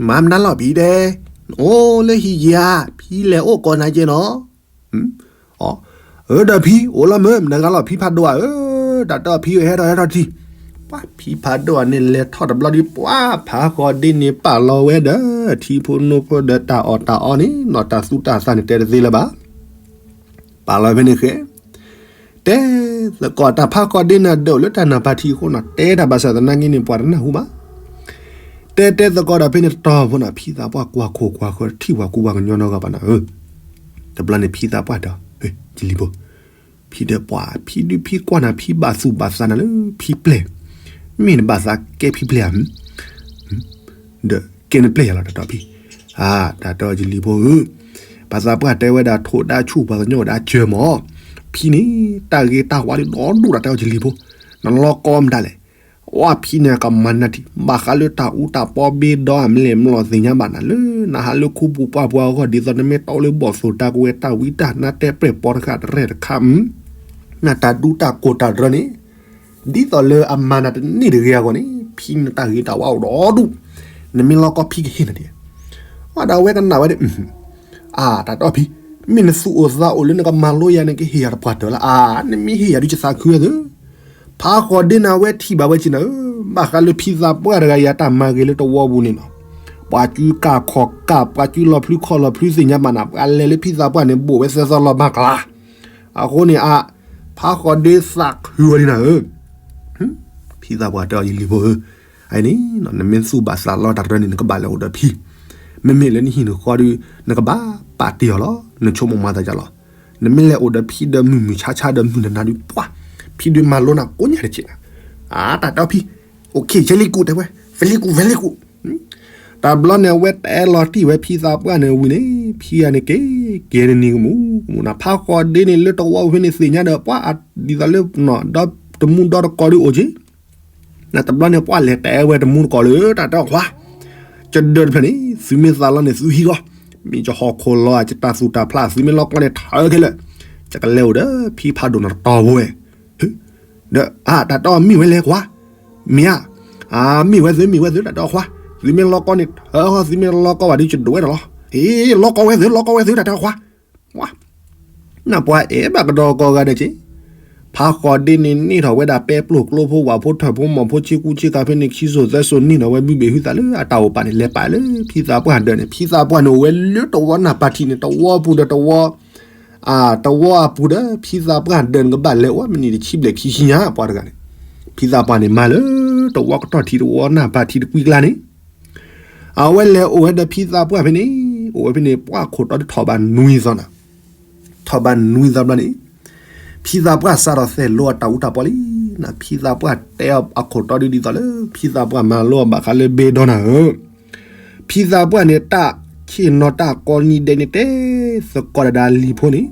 မၤမနုၤလီၤဖံတဲ, အိၣ်လၢဟံၣ်ယံၤဧါ, ဖံလဲၤအိၣ်ကိးနၤကဲနီၤ အၢ ဒီးဖံအိၣ်လီၤမၢ် မတၤဂၤလီၤ ဖံဖးဒိၣ်ဧါဧၢ, တၢ်တီၢ်ဖံဟဲထီၣ်ဟဲထီၣ်ထံ, ပှၤဖံဖးဒိၣ်ဧါန့ၣ်လဲၤထီၣ်တဘျီဒီး ပှၤဖးဃီၤဒ့န့ၣ်ပာ်လီၤဝဲဒီး ထံဖိနိဖိဒီးတၢ်အီၣ်တၢ်အီန့ၣ် နီၢ်တၢ်သူတၢ်သၣ်န့ၣ်တဲတသ့လၢၤဘၣ်, ပာ်လီၤဖဲန့ၣ်ဃဲ တဲသကိးတၢ်ဖးဃီၤဒ့နၤဒၢးလၢတၢ်နၢ်ပၢၢ်ထံအဃိနီၤ တဲတၢ်ဘၣ်ဆၣ်သနာ်က့န့ၣ် ပှၤတနၢ်ဟူဘၣ် တဲတဲသကိးဒီးဖဲန့ၣ်တတီၤဖိနီၤ ဖံသးပှၢ်ကွၢ်ခိၣ်ကွၢ်ဃၢၤ ထံၣ်ပှၤကူပှၤကညီနီတဂၤဘၣ်နၤဧၢ, တဘျီန့ၣ်ဖံသးပှၢ်ဒီး ယလံၤဖိ, ဖံဒီးပှၤ ဖံဒုးဖံကွၢ်နၤ ဖံဘၣ်သူၣ်ဘၣ်သးနၤလၢဖံပျဲၢ်, မ့ၢ်နဘၣ်သးကဲဖံပျဲၢ်ဧါ ဒီးကဲနပျဲၢ်ယၤလီၤတၢ်တီၢ်ဖံ, အၢ တၢ်တီၢ်ယလံၤဖိဧၢ, ဖံသးပှၢ်တဲဝဲဒၣ်ထိၣ်ဒၣ်ဆူၣ်ပှၤကညီအိၣ်ဒၣ်စၢၤမး, ဖံန့ၣ် တၢ်ဂ့ၤတၢ်ဝါဒ်ဒီဒူၣ်တၢ်တဲအီၤယလံၤဖိ, နလီၤကီမတၤလဲၣ် ဝဲဖံန့ၣ်ကမၤနၢၤထံ ဘၣ်ဃးလၢတၢ်အူတၢ်ပီဘ့ဒီအမ့ၢ်လဲၣ် မ့ၢ်လီၤသ့ၣ်ညါဘၣ်နၤလၢ နဟးလၢခူပူၤပှၢ်ပူၤအဂီၢ် ဒ်သိးနမ့ၢ်တီလၢဘီၣ်သိၣ်တၢ်ကဝဲၤ တၢ်ဝံတၢ်နါတဲပြဲၢ်ပီတဃာ်တရဲၣ်တခါ နတၢ်ဒူတၢ်ကိၢ်တၢ်တရၢန့ၣ် ဒ်သိးလၢအမၤနၤတန့ၢ်တဂ့ၤအဂီၢ်န့ၣ် ဖံန့ၣ်တၢ်ဂ့ၤတၢ်ဝါအိၣ်ဒီဒူၣ်, နမ့ၢ်လီၤကီဖံကဟ့ၣ်နၤဒ် ဝဲဒၣ်ဝဲကနၣ်ဝဲဒၣ် အၢ တၢ်တီၢ်ဖံ, မ့ၢ်နသူၣ်အိၣ်သးအိၣ်လၢနကမၤလိယၤ နကဟ့ၣ်ယၤတပှၢ်တၢၢ်လၢ အၢ နမ့ၢ်ဟ့ၣ်ယၤဒုးယသးခုဝဲသ့ၣ်, ဖးဃီၤဒ့နၤဝဲထံၣ်ဘၣ်ဝဲက့နၤဧၢ, ဘၣ်ဃးလၢဖံသးပှၢ်တဂၤအံၤအတၢ်မၤဂ့ၤလၢတဝီပူၤန့ၣ်နီၤ, ပှၤကုကၢ်ခီၣ်ကၢ် ပှၤကုလီၤဖျုခီၣ်လီၤဖျုသ့ၣ်ညါဘၣ်နၤ ပှၤလဲၤလၢဖံသးပှၢ်န့ၣ် ဘိၣ်ဝဲသၢသီလီၤမၢ်ကျါ, အဃိန့ၣ် အၢ ဖးဃီၤဒ့သးခုဝဲဒၣ်နၤဧၢ ဖံသးပှၢ်တဲအီၤယလံၤဖိဧၢ, အန့ၣ် နမ့ၢ်သူၣ်ဘၣ်သးလီတၢ်တရၢန့ၣ် နကဘၣ်လဲၤအိၣ်ဒီးဖံ, မ့မ့ၢ်လၢနဟံၣ်နဃီဒီး နကဘၣ်ပာ်တ့ၢ်အီၤလီၤ, နဆိကမိၣ်မၤသးဒ်လီၤ, နမ့ၢ်လဲၤအိၣ်ဒီးဖံဒီးမုၢ်မုၢ်ဆါဆါဒီးမုၢ်နၤနၤဒုး ပှၤ ဖံဒုးမၤလိနၤကိးညါတက့ၢ်နၤ, အၢ တၢ်တီၢ်ဖံ, အိၣ်ခ့ ယဲလံကူးတဲဝဲ, ဝဲလံကူး ဝဲလံကူး တဘျီန့ၣ် အဝဲတဲလီၤတံၢ်ဝဲဖံသးပှၢ်န့ၣ်ဝံၤန့ၣ် ဖံဂၤန့ၣ်က့ၤ က့ၤနနံၤကမူးကမူးနၤ ဖးဃီၤဒ့န့ၣ် လၢတဝီပူၤဖဲန့ၣ်သ့ၣ်ညါဒီး ပှၤဒ်သိးလၢ ဒီတမူဒီတကိးဒုးအိၣ်က့ၤ, နတဘျီန့ၣ် ပှၤလဲၤတဲဝဲတမူတကိးလၢတၢ်တဲအီၤခွါ, ကဒၢတဖျၢၣ်န့ၣ် သုမ့ၢ်သးလီန့ၣ် သုဟံးဂီၢ်, မ့ၢ်ကဟီၣ်ခိၣ်လီၤ ကတၢ်သူၣ်တၢ်ဖျး သုမ့ၢ်လီၤကီန့ၣ် ထၢခဲလၢာ်, ကကလဲၤအိၣ်ဒီးဖံဖးဒိၣ်နတတီၤဖိဝဲ ဒီး အၢ တၢ်တီၢ်မ့ၢ်ဝဲလဲၣ်ခွါ, မ့ၢ်ဧါ, အၢ မ့ၢ်ဝဲသု မ့ၢ်ဝဲသု တၢ်တီၢ်ခွါ, သုမ့ၢ်လီၤကီန့ၣ် ထၢဃီ သုမ့ၢ်လီၤကီဝဲဒုး ကဒိးဝဲဒၣ်လီၤ, ဟ့ၣ် လီၤကီဝဲသု လီၤကီဝဲသု တၢ်တီၢ်ခွါ, နပှၤအဲၣ်ဘၣ်ကဒီးကီဂၤဒဲးက့ၤ, ဖးဃီၤဒ့န့ၣ် န့ၢ်ထီၣ်ဝဲဒၣ်ပဲပျိၢ်ကျိဖိ ဝၣ်ဖိထၢၣ်ဖိ မီၢ်ဖိဆ့ကူဆ့ကၤဖဲန့ၣ် ခံစိၣ်သၢစိၣ် န့ၢ်ထီၣ်ဝဲဘုဘ့ၣ်ဟုသးလၢအတၢ်အိၣ်ပာ်န့ၣ် လဲၤပာ်လၢဖံသးပှၢ်ဒၢးန့ၣ် ဖံသးပှၢ်န့ၣ်အိၣ်ဝဲလၢတဝီနၢ်ပၢၢ်ထံးန့ၣ် တဝီပူၤဒီးတဝီ အၢ တဝီအပူၤဒီး ဖံသးပှၢ်ဒၢးန့ၣ် ကဘၣ်လဲၤအိၣ်မံးနံးတဆံဘျဲၣ်ခံဆံညါ ပှၤတဂၤန့ၣ်, ဖံသးပှၢ်န့ၣ် မၤလၢတဝီကတီၢ်ထံးတဝီနၢ်ပၢၢ်ထံးတကွံကျါန့ၣ်, အဝဲလဲၤအိၣ်ဝဲဒီးဖံသးပှၢ်ဖဲန့ၣ်, အိၣ်ဝဲဖဲန့ၣ် ပှၤခိၣ်တီဒုးထီၣ်ဘးနွံသီနၤ, ထီၣ်ဘးနွံသီဘျီန့ၣ် ဖံသးပှၢ်စးထီၣ်သဲးလိအတၢ်အူတၢ်ပီလံနၤ, ဖံသးပှၢ်တဲအခိၣ်တီဒုးဒ်သိးလၢ ဖံသးပှၢ်မၤလိအဘၣ်ဃးလၢဘ့ဒီနၤဧၢ, ဖံသးပှၢ်န့ၣ် တၢ်ဆ့ၣ်နီၤတၢ်ကိးနံၤဒဲးန့ၣ် တဲသကိးဒၣ်လံၤဖိန့ၣ်,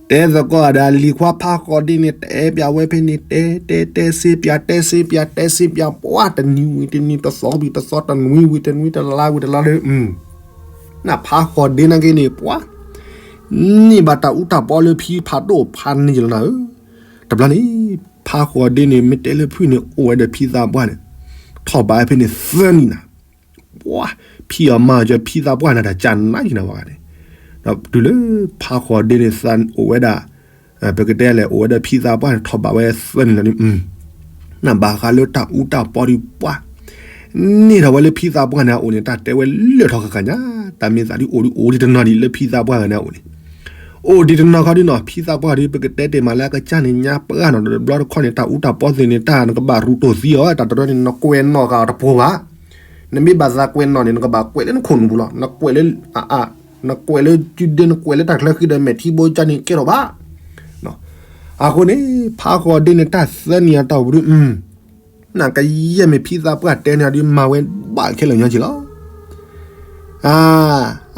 တဲသကိးဒၣ်လံၤခွါဖးဃီၤဒ့န့ၣ် တဲပၠးဝဲဖဲန့ၣ် တဲတဲတဲစ့ပၠး တဲစ့ပၠး တဲစ့ပၠး ပှၤတနံၤဝံၤတနံၤ တသီဝံၤတသီ တနွံဝံၤတနွံ တလါဝံၤတလါဒီး နဖးဃီၤဒ့နာ်က့န့ၣ် ပှၤ န့ၢ်ဘၣ်တၢ်အူတၢ်ပီလၢဖံဖးဒိၣ်ဖးန့ၢ်လီၤနၤဧၢ, တဘျီန့ၣ် ဖးဃီၤဒ့န့ၣ် မ့ၢ်တဲလၢဖုၣ်န့ၣ် အိၣ်ဝဲဒီးဖံသးပှၢ်န့ၣ် ထီၣ်ဘးဖဲန့ၣ်သၢနံၣ်နၤ, ပှၤ ဖံအီၤမၤအီၤကၢ ဖံသးပှၢ်န့ၣ်တၢ်ကၢနးယံၤနၤဝဲဂၤန့ၣ်, ဒီးတုၤလၢဖးဃီၤဒ့န့ၣ်သးအိၣ်ဝဲဒၣ် ပကတဲလဲၣ် အိၣ်ဝဲဒီးဖံသးပှၢ်န့ၣ် ထီၣ်ဘးဝဲသၢနံၣ်လီၤန့ၣ်, နဘၣ်ဃးလၢတၢ်အူတၢ်ပီဒုးပှၤ န့ၢ်ထီၣ်ဝဲလၢဖံသးပှၢ်န့ၣ်အအိၣ်န့ၣ် တၢ်တဲဝဲလၢာ်ထီၣ်ဃၣ်ဃၣ်ညါ, တၢ်မ့ၢ်သးဒုးအိၣ်ဒုးအိၣ်ဒံးတနီၤဒံးလၢဖံသးပှၢ်ဂၤန့ၣ်အအိၣ်န့ၣ်, အိၣ်ဒံးတနီၤခီဒုးနီၤ ဖံသးပှၢ်ဒုး ပကတဲတ့ၢ်မးလၢအကစၢ်န့ၣ် ညါပှၢ်နီၤ ဒီးတဘျီတခီန့ၣ် တၢ်အူတၢ်ပီသ့ၣ်န့ၣ် တၢ်နကဘၣ်ရူၤတိၢ်သံအီၤ တၢ်တရၢန့ၣ် နကွဲးနီၣ်ဃာ်အီၤတပှီၤဘၣ် နမ့ၢ်ဘၣ်သးကွဲးနီၣ်န့ၣ် နကဘၣ်ကွဲးလၢနခိၣ်နူာ်ပူၤလီၤ. နကွဲးလၢ အအ နကွဲးလၢကုဒဲ နကွဲးလၢတၢ်ချၢဃံဒီးမဲာ်ထံဘိကၢ်န့ၣ်ကဲထီၣ်ဘၣ်. အဃိန့ၣ် ဖးဃီဒ့န့ၣ် တၢ်သၢနံၤအတီၢ်ပူၤဒု နကယဲၢ်မ့ၢ်ဖံသးပှၢ်တဲန့ၣ်ဒု မၤဝဲဘၣ်ခဲလၢာ်ညီက့လီၤ. အါ,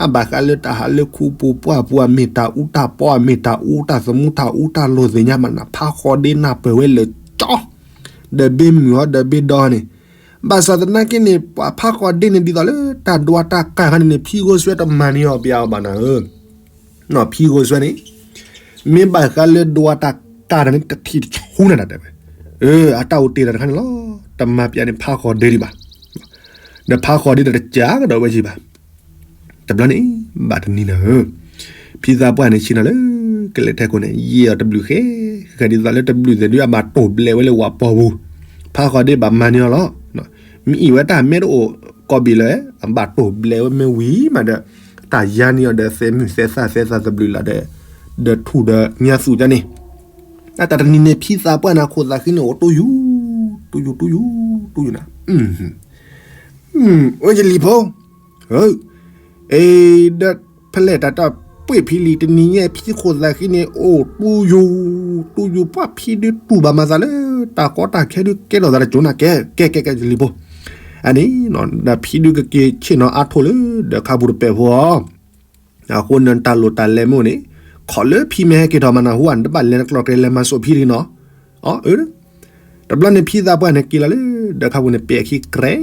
အဘၣ်ဃးလၢတၢ်ဟးလၢခူပူၤပှၢ်ပူၤ အမ့ၢ်တၢ်အူတၢ်ပီ အမ့ၢ်တၢ်အူတၢ်လိၤသ့ၣ်ညါဘၣ်နၤ ဖးဃီဒ့နၢ်ပၢၢ်ဝဲလၢာ်ကၠီ, ဒီးဘ့ၣ်မုၢ်ဟီဒီးဘ့ၣ်ဒီန့ၣ်, ဘၣ်ဆၣ်သနာ်က့န့ၣ် ပှၤဖးဃီဒ့န့ၣ် ဒ်သိးလၢတၢ်ဒွးတၢ်ကၢ်ခါန့ၣ်န့ၣ် ဖံဂိၢ်စွဲတမၤန့ၢ်အီၤပယါအီၤဘၣ်နၤဧၢ ဖံဂိၢ်စွဲန့ၣ် မ့ၢ်ဘၣ်ဃးလၢဒွးတၢ်ကၢ်တၢ်န့ၣ် တထံၣ်တဆူနၤတၢ်တဲဝဲ, အတၢ်အိၣ်တ့ၢ်တၢ်တခါန့ၣ်လီၤ. တမၤပျးန့ၣ်ဖးဃီဒ့ဒံးဘၣ်, ဒီးဖးဃီဒ့ဒီးတကးကဒီးဝဲက့ၤဘၣ်. တဘျီန့ၣ် ဘၣ်တနံၤနၤဧၢ, ဖံသးပှၢ်န့ၣ်ဆ့ၣ်နီၤလၢ ကလဲၤထဲခိၣ်န့ၣ် ယဲၢ်အီၤတဘျုးဃဲ, ဃဲဒ်သိးလၢတဘျုးသ့ၣ်ဒု အဘၣ်တိၢ်ဘျဲးဝဲလၢဝၤပီၢ်ပူၤ, ဖးဃီဒ့ဘၣ်မၤန့ၢ်အီၤလီၤ. မ့ၢ်အံၤဝဲတၢ်မ့ၢ်တအိၣ်ကိးဘ့ၣ်လၢၤ, အဘၣ်တိၢ်ဘျဲးဝဲမ့ၢ်ဝံၤမးဒီး တၢ်ယါန့ၢ်အီၤဒီးသဲမုၢ်သဲသၣ်သဲသးသဘျုးလီၤဒီး, ဒီးထူၣ်ဒီးညါသူၣ်ကန့ၣ်, အတၢ်တနံၤန့ၣ် ဖံသးပှၢ်န့ၣ် ခိၣ်သးဃံန့ၣ် အိၣ်တူၢ်ယူၤ, တူၢ်ယူၤ, တူၢ်ယူၤ, တူၢ်ယူၤနၤ, အိၣ်ယလံၤဖိ, ဒီးဖဲလဲၣ်တၢ်တၢ်ပှ့ၤဖံလံၤတနံၤညါ ဖံခိၣ်သးဃံန့ၣ် အိၣ်တူၢ်ယူၤ, တူၢ်ယူၤ ပှၢ်ဖံဒုတူၢ်ဘၣ်မၤသးလၢ တၢ်ကီတၢ်ခဲဒုကဲထီၣ်သးတကၠိနၤ ကဲ, ကဲကဲကဲယလံၤဖိ, အန့ၣ်, ဒီးဖံဒုကက့ၤဆ့ၣ်နီၤအါထီၣ်လၢ ဒီးခါပူၤတပဲာ်ဖိအီၤ အဃိန့ၣ်တၢ်လိၣ်တၢ်လဲၤမ့ၢ်အိၣ်န့ၣ်, ခီၣ်လၢဖံမ့ၢ်ဟဲက့ၤထီၣ်မးနၢ်ဟူဧါန့ၣ် တဘၣ်လဲၤတကျီၢ်ကျဲလဲၤမၤစိာ်ဖံတဂ့ၤနီၤ, အၢ, တဘျီန့ၣ်ဖံသးပှၢ်န့ၣ်က့ၤလီၤလၢ ဒီးခါပူၤန့ၣ်ပဲာ်ခံကြဲ,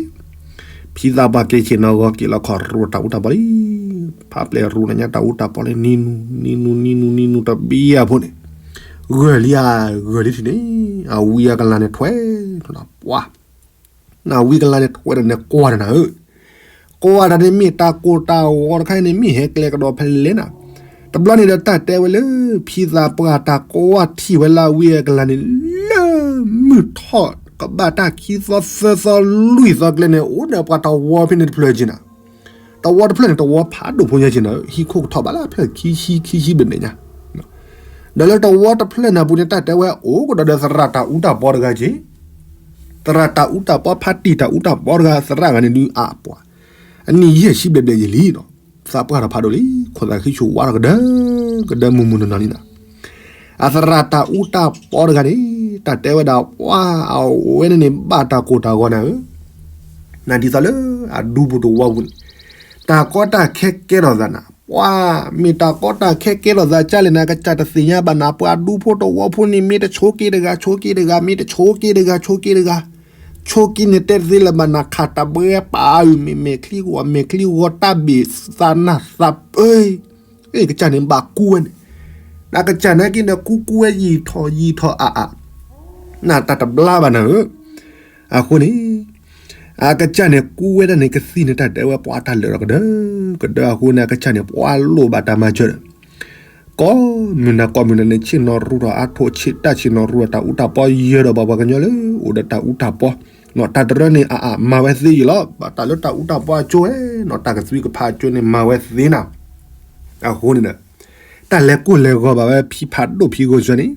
ဖံသးပှၢ်က့ၤဆ့ၣ်နီၤဂီၤက့ၤလီၤခီၣ်ရိၣ်တၢ်အူတၢ်ပီလံ, ဖးပျဲၢ်ရိၣ်နညါတၢ်အူတၢ်ပီလံ နံၤနူၤ, နံၤနူၤ, နံၤနူၤ, နံၤနူၤတဘံယၤဖိန့ၣ်, ဂၢၢ်လံဧါ, ဂၢၢ်လံထံၣ်န့ၣ်, အဝံအကလၤန့ၣ်ထွဲထီၣ်နၤပှၢ် နဝံကလၤန့ၣ်ထွဲဒီးန့ၣ်ကွၢ်တၢ်နၤဧၢ, ကွၢ်တၢ်န့ၣ်မ့ၢ်တၢ်ကိၢ်တၢ်ဂီၤတခါန့ၣ် မ့ၢ်ဟဲကျဲကဒီးဖဲလဲၣ်နၤ, တဘျီန့ၣ်ဒီးတၢ်တဲဝဲလၢ ဖံသးပှၢ်တၢ်ကွၢ်ထံၣ်ဝဲလၢအဝံအကလၤန့ၣ် လၢမုၢ်ထီၣ်ကဘၣ်တၢ်ခံသီသၢသီလွံၢ်သီကျဲန့ၣ် အိၣ်ဒီးပှၤတဝီဖဲန့ၣ်တဖျၢၣ်က့နၤ တဝီတဖျၢၣ်န့ၣ် တဝီဖးဒိၣ်ဖိညါက့နၤ ဟံၣ်ခိၣ်ကထီၣ်ဘၣ်လၢဖျၢၣ်ခံဆံ ခံဆံဘျဲၣ်ဘျဲၣ်ညါ, ဒီးလၢတဝီတဖျၢၣ်န့ၣ်အပူၤန့ၣ် တၢ်တဲဝဲအိၣ်ကဒီးဒီးသရၣ်တၢ်အူတၢ်ပီတဂၤက့, သရၣ်တၢ်အူတၢ်ပီ ဖါတံၢ်တၢ်အူတၢ်ပီတဂၤ သရၣ်ဂၤန့ၣ်ဒုးအပှၤ, အနံၣ်ယဲၢ်ဆံဘျဲၣ်ဘျဲၣ်ယံာ်လံနီၤ, သးပှၢ်ထီၣ်ဖးဒိၣ်လံ, ခိၣ်သးဃံဆူၣ်ဝါထီၣ်ကဒၢ, ကဒၢမုၢ်မုၢ်နီၢ်နီၢ်လံနီၤ အသရၣ်တၢ်အူတၢ်ပီတဂၤန့ၣ် တၢ်တဲဝဲဒၣ် ပှၤအဝဲန့ၣ်န့ၣ် ဘၣ်တၢ်ကိၢ်တၢ်ဂီၤနၤဧၢ, နဒ်သိးလၢအဒူပူၤတဝီပူၤန့ၣ် တၢ်ကီတၢ်ခဲကဲထီၣ်သးနၤ, ပှၤမ့ၢ်တၢ်ကီတၢ်ခဲကဲထီၣ်သးကလဲၣ်နၤ ကစၢ်တသ့ၣ်ညါဘၣ်နၤ ပှၤဒူဖိတဝီဖိန့ၣ် မ့ၢ်တဆိးက့တဂၤ ဆိးက့တဂၤ မ့ၢ်တဆိးက့တဂၤ ဆိးက့တဂၤ, ဆိးက့န့ၣ်တဲသ့လၢၤဘၣ်နၤ ခးတၢ်ဘှဲပာ်အုၣ် မ့ၢ်မဲာ်ချံဂီၤ မဲာ်ချံဂီၤ တၢ်ဘ့ၣ်သးနၢ်သးပၢၢ် ကစၢ်န့ၣ်ဘၣ်ကူဝဲန့ၣ်, နကစၢ်နာ်က့ဒီး ကူကူဝဲယံာ်ထီၣ်ယံာ်ထီၣ်အါအါ, နတၢ်တဘျါဘၣ်နၤဧၢ, အဃိန့ၣ် အကစၢ်န့ၣ် ကူဝဲဒၣ်န့ၣ် ကသံၣ်န့ၣ် တၢ်တဲဝဲပှၤတၢ်လၢာ်ဒီးကဒၢ, ကဒၢအဃိန့ၣ် အကစၢ်န့ၣ် ပှၤလိၣ်ဘၣ်တၢ်မၤစၢၤဒီး ကိးမုၢ်နၤကိးမုၢ်နၤန့ၣ် ဆ့ၣ်နီၤရူၢ်ထီၣ်အါထီၣ်ဆ့ၣ် တၢ်ဆ့ၣ်နီၤရူၢ်ဒီးတၢ်အူတၢ်ပီယၢၤဒီးပှၤပှၤကညီလၢအိၣ်ဒီးတၢ်အူတၢ်ပီ, တၢ်တရၢန့ၣ် အအါမၤဝဲသ့ယံာ်လီၤ, ဘၣ်တၢ်လၢတၢ်အူတၢ်ပီအကၠိဝဲနီၤ တၢ်ကသွံကဖးအကၠိန့ၣ် မၤဝဲသ့နၤ, အဃိန့ၣ်ဒီး တၢ်လဲၤကိၢ်လဲၤဂီၤဘၣ်ဝဲဖံဖးဒိၣ်ဖံဂိၢ်စၢၤန့ၣ်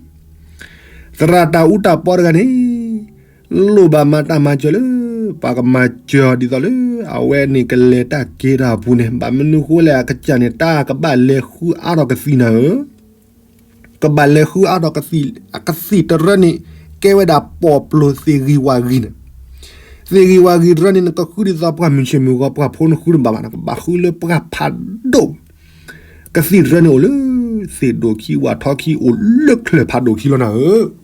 သရၣ်တၢ်အူတၢ်ပီတဂၤန့ၣ် လိၣ်ဘၣ်မၤတၢ်မၤစၢၤလၢ ပှၤကမၤစၢၤအီၤဒ်သိးလၢ အဝဲန့ၣ်ကလဲၤတၢ်က့ၤတၢ်အပူၤန့ၣ် ဘၣ်မနုၤဃိလဲၣ် အကစၢ်န့ၣ် တၢ်ကဘၣ်လဲၤဃုအါထီၣ်ကသံၣ်နၤဧၢ, ကဘၣ်လဲၤဃုအါထီၣ်ကသံၣ်, အကသံၣ်တရၢန့ၣ် ကဲဝဲဒၣ်ပီၣ်ပျိၤသ့ၣ်ဂံၢ်ဝၣ်ဂံၢ်န့ၣ်, သ့ၣ်ဂံၢ်ဝၣ်ဂံၢ်တရၢန့ၣ် နကဃုဒ်သိးပှၢ်မုၢ်ဆ့ၣ်မုၢ်ဂီၤ ပှၢ်ဖိနဃုတဘၣ်ဘၣ် နကဘၣ်ဃုလၢပှၢ်ဖးဒိၣ် ကသံၣ်တရၢန့ၣ်အိၣ်လၢ သ့ၣ်ဒိၣ်ခံဝၣ်ထီခံ အိၣ်လၢချၢၣ်ဖးဒိၣ်ခံလီၤနၤဧၢ,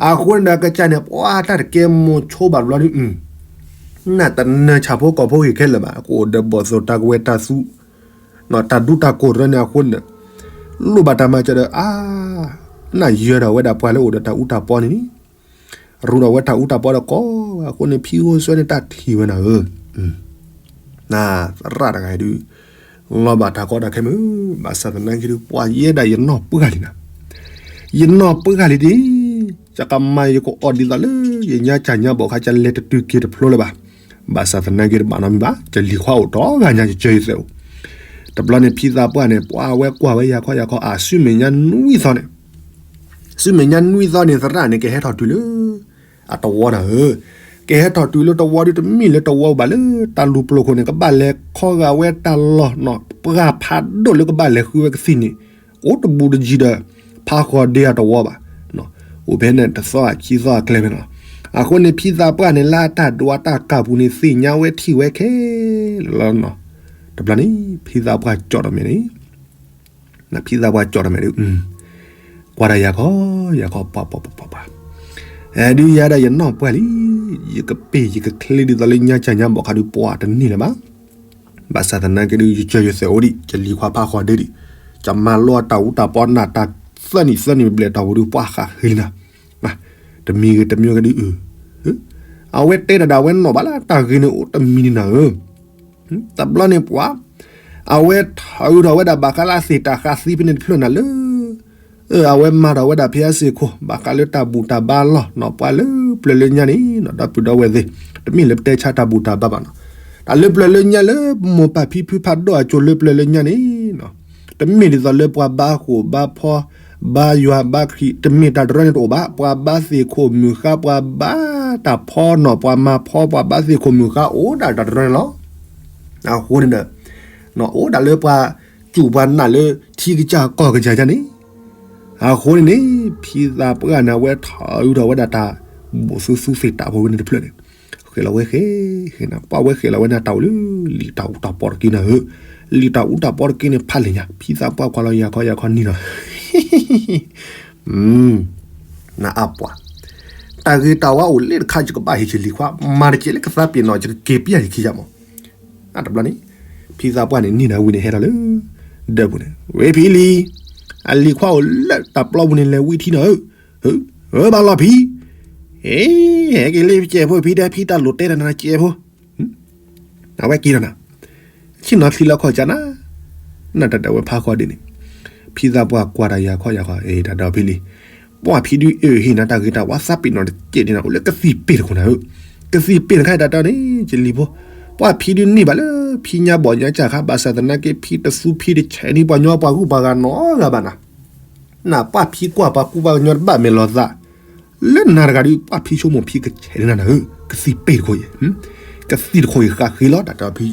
အဃိန့ၣ်ဒီးကစၢ်န့ၣ် ပှၤတၢ်တကဲမိၤဆိဘၣ်ဘျီဒု နတနၢၤဆၣ်ဖိကီၢ်ဖိဂ့ၤခဲလၢာ်ဘၣ် ကအိၣ်ဒီးဘီၣ်သိၣ်တၢ်ကဝဲၤတၢ်သူ တၢ်ဒူတၢ်ကိၢ်တရၢန့ၣ်အဃိန့ၣ်ဒီး လိၣ်ဘၣ်တၢ်မၤစၢၤဒီး အါ နယၢၤထီၣ်ဝဲဒၣ်ပှၤလၢအိၣ်ဒီးတၢ်အူတၢ်ပီန့ၣ်န့ၣ် ရူးထီၣ်ဝဲတၢ်အူတၢ်ပီဒီးကိးအဃိန့ၣ် ဖံဂိၢ်စွဲန့ၣ်တၢ်ထံၣ်ဝဲနၤဧၢ, နသရၣ်တဂၤအံၤဒု လီၤဘၣ်တၢ်ကီတၢ်ခဲမုၢ် ဘၣ်ဆၣ်သနာ်က့ဒု ပှၤယဲဒၣ်ယနီၢ်ပှၢ်လံနၤ, ယနီၢ်ပှၢ်လံဒံး ယကမၤယကအီၣ်ဒ်သိးလၢ ယညါစၢ်ညါဘီၣ်ခါ ယလဲၤတတုၤက့ၤတဖျိလၢၤဘၣ်, ဘၣ်ဆၣ်သနာ်က့တဘၣ်နီတမံၤဘၣ် ယလံၤခွါအိၣ်တဂၤညါ ယစၢၤယသဲးအိၣ်, တဘျီန့ၣ်ဖံသးပှၢ်န့ၣ် ပှၤဝဲကွၢ်ဝဲယၤခီယၤခီ အါ ဆူမဲာ်ညါနွံသီန့ၣ် ဆူမဲာ်ညါနွံသီန့ၣ် သရၣ်န့ၣ် ကဟဲထီၣ်တုၤလၢ အတဝီနၤဧၢ, ကဟဲထီၣ်တုၤလၢတဝီဒု တမ့ၢ်လၢတဝီဘၣ် လၢတၢ်လူၤပျိၤခိၣ်န့ၣ် ကဘၣ်လဲၤခီဂာ်ဝဲတၢ်လီၢ်နီၤ ပှၢ်ဖးဒိၣ်လၢကဘၣ်လဲၤဃုဝဲကသံၣ်န့ၣ် အိၣ်တဘူးတယံၤဒီး ဖးဃီၤဒ့အတဝီဘၣ် အိၣ်ဖဲန့ၣ်တသီခံသီအကျဲဖဲန့ၣ်လီၤ. အဃိန့ၣ် ဖံသးပှၢ်န့ၣ် လၢအတၢ်ဒိးအတၢ်ကၢ်ပူၤန့ၣ် သ့ၣ်ညါဝဲထံၣ်ဝဲခဲလၢာ်လီၤ. တဘျီန့ၣ် ဖံသးပှၢ်ကၠီၣ်တမဲာ်န့ၣ် ဖံသးပှၢ်ကၠီၣ်တမဲာ်ဒီး ကွၢ်တၢ်ယၤခီ ယၤခီ ပှၤပှၤပှၤပှၤပှၤ, အဲဒုးယၤဒၣ်ယနီၢ်ပှၢ်လံ, ယကပ့ၢ်ယကချ့ဒ်သိးလၢညါကၢ်ညါဘီၣ်ခါဒုးပှၤတန့ၢ်လၢၤဘၣ်. ဘၣ်ဆၣ်သနာ်က့ဒုး ယကၢၤယသဲးအိၣ်ဒံး ယလံၤခွါဖးဃီဒ့ဒံး, ယမၤလိအတၢ်အူတၢ်ပီနၢ်တၢ်သၢနံၣ်သၢနံၣ်ဘျဲၣ်တၢ်အိၣ်ဒုး ပှၤဃးဃ့လံနၤ, တမံၤဂ့ၤတမံၤဂ့ၤဒုးအုး, အဝဲတဲတၢ်ဒၣ်ဝဲနီၣ်ဘၣ်လၢတၢ်ဂ့ၤန့ၣ်အိၣ်တမံၤန့ၣ်နၤဧၢ တဘျီန့ၣ်ပှၤ, အဝဲထၢထီၣ်ဝဲဒၣ်ဘၣ်ဃးလၢအသ့ၣ်တၢ်ဃးသံဖဲန့ၣ်တဖျၢၣ်နၤလၢ, အဝဲမၤထီၣ်ဝဲဒၣ်ဖဲအစ့ၢ်ခိၣ် ဘၣ်ဃးလၢတၢ်ဘူၣ်တၢ်ဘါလီၢ်နီၣ်ပှၤလၢပျၢၤလၢညါန့ၣ် ဒီပုၢ်ဒီဝဲၢ်သ့ၣ်, တမ့ၢ်လၢပတဲဆါတၢ်ဘူၣ်တၢ်ဘါဘၣ်နီၤ, တၢ်လၢပျၢၤလၢညါလၢမိၢ်ပၢ်ဖံဖုဖးဒိၣ်အစိၤလၢပျၢၤလၢညါန့ၣ် တမ့ၢ်ဒ်သိးလၢပှၤဘါဃိၣ်ဘါဖီ, ဘါယွၤဘါခရံာ် တမ့ၢ်တၢ်တရၢန့ၣ်တအိၣ်ဘၣ်, ပှၤဘါသ့ၣ်ခိၣ်မုၢ်ဃါ ပှၤဘါတၢ်ဖီနီၣ် ပှၤမၤဖီ ပှၤဘါသ့ၣ်ခိၣ်မုၢ်ဃါ အိၣ်ဒၣ်တၢ်တရၢန့ၣ်လီၤ. အဃိန့ၣ်ဒီး အိၣ်ဒၣ်လၢပှၤစူၢ်ပှၤနာ်လၢထံကစၢ်ကီၢ်ကစၢ်ယါန့ၣ်, အဃိန့ၣ်န့ၣ် ဖံသးပှၢ်န့ၣ် အဝဲထီၣ်အုးထီၣ်ဝဲဒၣ်တၢ် ဘူးသူသူသ့ၣ်တၢ်ဖိဝဲန့ၣ်တဖျၢၣ်န့ၣ်, ဃဲၤလီၤဝဲဃဲၤ, ဃဲၤနၤ ပှၢ်ဝဲဃဲၤလီၤဝဲန့ၣ်တၢ်အိၣ်လၢ လံာ်တၢ်အူတၢ်ပီတက့ၢ်နၤဧၢ, လံာ်တၢ်အူတၢ်ပီတက့ၢ်န့ၣ် ဖးလဲၢ်ညါ ဖံသးပှၢ်ကွၢ်လီၤယၤခီယၤခီနံၤနီၤ နအါပှၤ, တၢ်ဂ့ၤတၢ်ဝါအိၣ်လၢတခါ ယကဘၣ်ဟ့ၣ်ယလံၤခွါ မၤတကဲလၢကသးပ့ၤနီၣ် ယကက့ၤပျၢ်ယခံယါမး, အတဘျီန့ၣ် ဖံသးပှၢ်န့ၣ် န့ၢ်နၤဝံၤန့ၣ် ဟဲထီၣ်လၢ ဒၢးပူၤန့ၣ် ဝဲဖံလံၤ, အလံၤခွါအိၣ်လၢတၢ်ပျီပူၤန့ၣ် လဲၤဝံထံနၤဧၢ, ဧၢဘၣ်လီၤဖံ, ဟဲက့ၤလၢကဲးဖိဖံဒီး ဖံတၢ်လိၣ်တဲတၢ်နၤကဲးဖိ အဝဲက့ၤဒီးနၤ, ဆ့ၣ်နီၤချံလီၤခီၣ်ကၢနၤ, နတၢ်တဲဝဲဖးဃီဒ်န့ၣ်, ဖံသးပှၢ်ကွၢ်တၢ်ယၤခီယၤခီ အတၢ်ဒီဖံလံၤ, ပှၢ်ဖံဒုးအၢၣ်ဟ့ၣ်နၤတၢ်ဂ့ၤတၢ်ဝါသးပ့ၤနီၣ်တကဲးန့ၣ်နၤ အိၣ်လၢကသံၣ်ပ့ၢ်တခိၣ်နၤဧၢ, ကသံၣ်ပ့ၢ်တခါအံၤတၢ်တဲန့ၣ် ယလံၤဖိ, ပှၢ်ဖံဒုးန့ၢ်ဘၣ်လၢ ဖံညါဘီၣ်ညါကၢ်ခါ ဘၣ်ဆၣ်သနာ်က့ ဖံတသူဖံတဆဲးန့ၢ်ပှၤညီပှၤဂုၢ်ပှၤဂၤနီတဂၤဘၣ်နၤ နပှၢ်ဖံကွၢ်ပှၤကူပှၤကညီတဘၣ်မဲာ်လီၤသး, လၢနၤတဂၤဒုး ပှၢ်ဖံဆိကမိၣ်ဖံကဆဲးန့ၢ်နၤနၤဧၢ, ကသံၣ်ပ့ၢ်တခိၣ်အံၤ, ကသံၣ်တခိၣ်အံၤဃးဃ့လီၤ တၢ်တဲအီၤဖံ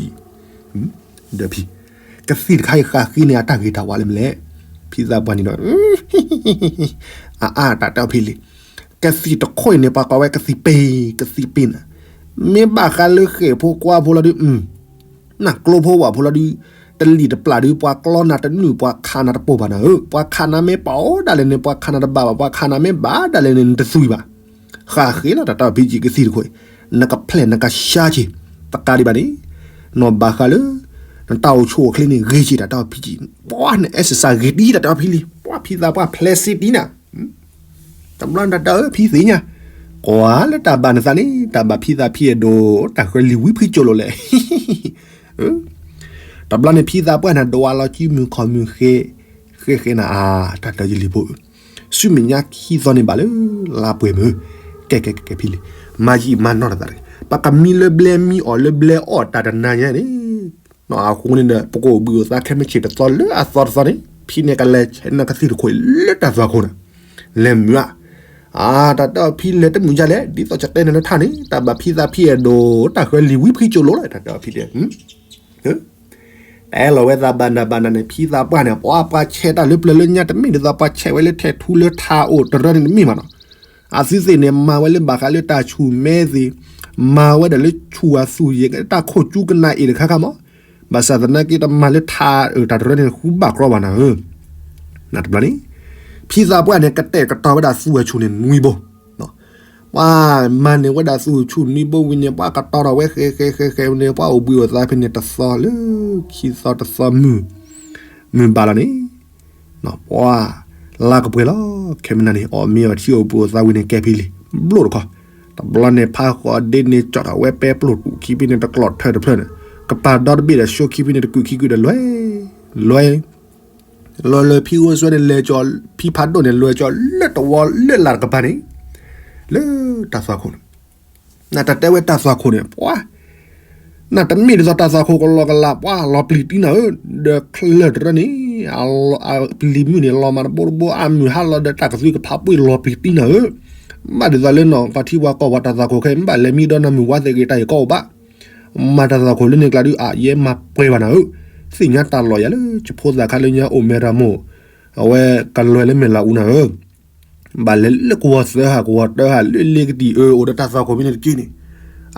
အံၤ, ဒီးဖံ, ကသံၣ်တခါအံၤဃးဃ့န့ၢ်အတၢ်ဂ့ၤတၢ်ဝါလၢမနုၤလဲၣ်, ဖံသးပှၢ်န့ၣ်ဒီး အါအါ တၢ်တဲအီၤဖံလံၤ, ကသံၣ်တခိၣ်အံၤန့ၣ် ပှၤကိးဝဲကသံၣ်ပ့ၢ်, ကသံၣ်ပ့ၢ်နၤ, မ့ၢ်ဘၣ်ဃးလၢဃဲၣ်ဖိကွါဖိလီၤဒုး နကျိဖိဝၣ်ဖိလီၤဒုး, တလံၣ်တပျၢ်ဒုး ပှၤကျီနၤတနုာ် ပှၤခးနၤတပိာ်ဘၣ်နၤဧၢ, ပှၤခးနၤမ့ၢ်ပာ်အီၤဒၣ်လဲာ်န့ၣ် ပှၤခးနၤတဘၣ်ဘၣ်, ပှၤခးနၤမ့ၢ်ဘၣ်ဒၣ်လဲာ်န့ၣ် နတသွံၣ်ဘၣ်. ဃးဃ့လီၤ တၢ်တဲအီၤဖံကံၣ် ကသံၣ်တခိၣ်အံၤ, နကဖျဲးနကဆါက့ၤ, တကးဒံးဘၣ်န့ၣ်, နီၢ်ဘၣ်ဃးလၢ နတၢ်အိၣ်ဆူၣ်အိၣ်ချ့န့ၣ် ဂ့ၤက့ၤ တၢ်တဲအီၤဖံကံၣ်, ပှၤနအဲၣ်စစၢ်ဂ့ၤတံၢ် တၢ်တဲအီၤဖံလံၤ, ပှၤဖံသးပှၢ်ဖျဲးစ့တံၢ်နၤ တဘျီန့ၣ်တၢ်တဲအီၤဖံသ့ၣ်ညါ, ကွၢ်လၢတၢ်ဘၣ်နသးန့ၣ် တၢ်ဘၣ်ဖံသးဖံအဲၣ်ဒိး တၢ်ဃၢလံၤဝံဖံကၠိလိၤလဲၣ်. တဘျီန့ၣ်ဖံသးပှၢ်န့ၣ် ဒိးဝဲလီၤကံမုၢ်ခီၣ်မုၢ်ဃဲ, ဃဲဃဲနၤဧါ, တၢ်တဲယလံၤဖိဧၢ, ဆူမဲာ်ညါခံသီန့ၣ်ဘၣ်လၢ လါပှဲၤမုၢ်, ကဲကဲကဲကဲဖံလံၤ, မၤယံာ်မၤနီၢ်တသးတဂ့ၤ, ပကမံလၢဘျဲမံအီၣ်လၢဘျဲအီၣ်တၢ်တနၤညါန့ၣ် အဃိန့ၣ်ဒီး ပကအိၣ်ဘှံးအိၣ်သါခဲမုၢ်ဆ့ၣ်တသီလၢအသီတသီန့ၣ် ဖံန့ၣ်ကလဲၤဆဲးနကသံၣ်တခိၣ်အံၤလၢတၢ်သွၣ်ခိၣ်န့ၣ်, လဲၤမုာ်ဧါ, အတၢ်တဲအီၤဖံလဲၤတမုာ်ဒ်လဲၣ် ဒ်သိးယတဲနၤလၢထါန့ၣ် တၢ်ဘၣ်ဖံသးဖံအဲၣ်ဒိး တၢ်ဃၢလံၤဝံဖံကၠိလိၤလီၤ တၢ်တဲအီၤဖံတဲ တဲလီၤဝဲသးဘၣ်နၤဘၣ်နၤန့ၣ် ဖံသးပှၢ်န့ၣ် ပှၤပှၤဆဲးတၢ်လၢပျၢၤလၢညါ တမ့ၢ်ဒ်သိးပှၤဆဲးဝဲလၢထဲးထူလၢထါအိၣ်တရၢန့ၣ်တမ့ၢ်ဘၣ်နီၤ, အသုသ့ၣ်န့ၣ် မၤဝဲလၢဘၣ်ဃးလၢတၢ်ဆူၣ်မဲသ့ၣ်, မၤဝဲဒၣ်လၢဆူၣ်အသူၣ်ယဲၢ် တၢ်ခိၣ်ကၠူကနၣ်အ့ၣ်တခါခါမး, ဘၣ်ဆၣ်သနာ်က့တမၤလၢထါအၢၣ်တၢ်တရၢန့ၣ် ဃူဘၣ်ကြီဘၣ်နၤဧၢ, နတဘျီန့ၣ်, ဖံသးပှၢ်န့ၣ် ကတဲာ်ကတီၤဝဲဒၣ်သူၣ်ဝဲဆူၣ်န့ၣ်နွံဘိ ပှၤမၤန့ၢ်ဝဲဒၣ်သူၣ်ဆူၣ်နွံဘိဝံၤန့ၣ် ပှၤကတီၤထီၣ်ဝဲဃဲဃဲဃဲဃဲန့ၣ် ပှၤအိၣ်ဘှံးအိၣ်သါဖဲန့ၣ်တသီလၢ ခံသီတသီမုၢ်, မုၢ်ဘၣ်လီၤန့ၣ်, ပှၤလါကပှဲၤလီၤ ခဲမုၢ်နၤန့ၣ် အီၣ်မ့ၤအီၣ်ထံအိၣ်ဘှံးအိၣ်သါဝံၤန့ၣ် ကဲဖံလံၤ ဘျိၣ်တခီ, တဘျီန့ၣ် ဖးဃီဒ့န့ၣ် ကၠီၣ်ထီၣ်ဝဲပဲပျိၣ်တူၣ်ခံဖံန့ၣ် တကျီၣ်ထၢၣ်တဖျၢၣ်န့ၣ် ကပၤဒီတဘ့ၣ်ဒီး ဆိခံဖံန့ၣ် တကုာ်ခံကုာ်ဒီး လွဲ လွဲ လီၤလၢဖံအိၣ်စွဲန့ၣ် လဲၤကၠီ ဖံဖးဒိၣ်န့ၣ် လဲၤကၠီလၢတဝီလၢလၢ်တကပၤန့ၣ်, လၢတၢ်သွၣ်ခိၣ်န့ၣ်, နတတဲဝဲတၢ်သွၣ်ခိၣ်န့ၣ် ပှၤ နတမ့ၢ်ဒ်သိးတၢ်သွၣ်ခိၣ်ကလီကလး ပှၤလီၤပျံၤတံၢ်နၤဧၢ, ဒီးချၢၣ်တရၢန့ၣ် အပျံၤမုၢ်န့ၣ် လီၤမးတဘိတဘိ အမုၢ်ဟါလီၤဒီးတၢ်ကသွံကဖးပှ့ၤလီၤပျံၤတံၢ်နၤဧၢ, ဘၣ်ဒ်သိးလၢနီၢ်ပှၤထံပှၤကီၢ်ပှၤတၢ်သွၣ်ခိၣ်ခဲအံၤ မ့ၢ်ဘၣ်လဲၤမံဒီးနမုၢ်ဝါသဲးဂ့ၤတၢ်အံၤကီၢ်အိၣ်ဘၣ် မၤတၢ်သွၣ်ခိၣ်လၢန့ၣ်ကျါဒုး အယဲမၤပှဲၤဘၣ်နၤဧၢ, သ့ၣ်ညါတၢ်လီၤယၤလၢ ယဖိသၣ်ခါလၢညါအိၣ်မဲၢ်တၢ်မိၢ်, အဝဲကလွဲၤလၢမဲာ်လးအူနၤဧၢ, ဘၣ်လဲၤလၢကဝီၤသၢဟး ကဝီၤတၢဟး လၢလ့ကတံၢ်အၢ အိၣ်ဒီးတၢ်သွၣ်ခိၣ်ဖဲန့ၣ်တက့ၢ်န့ၣ်,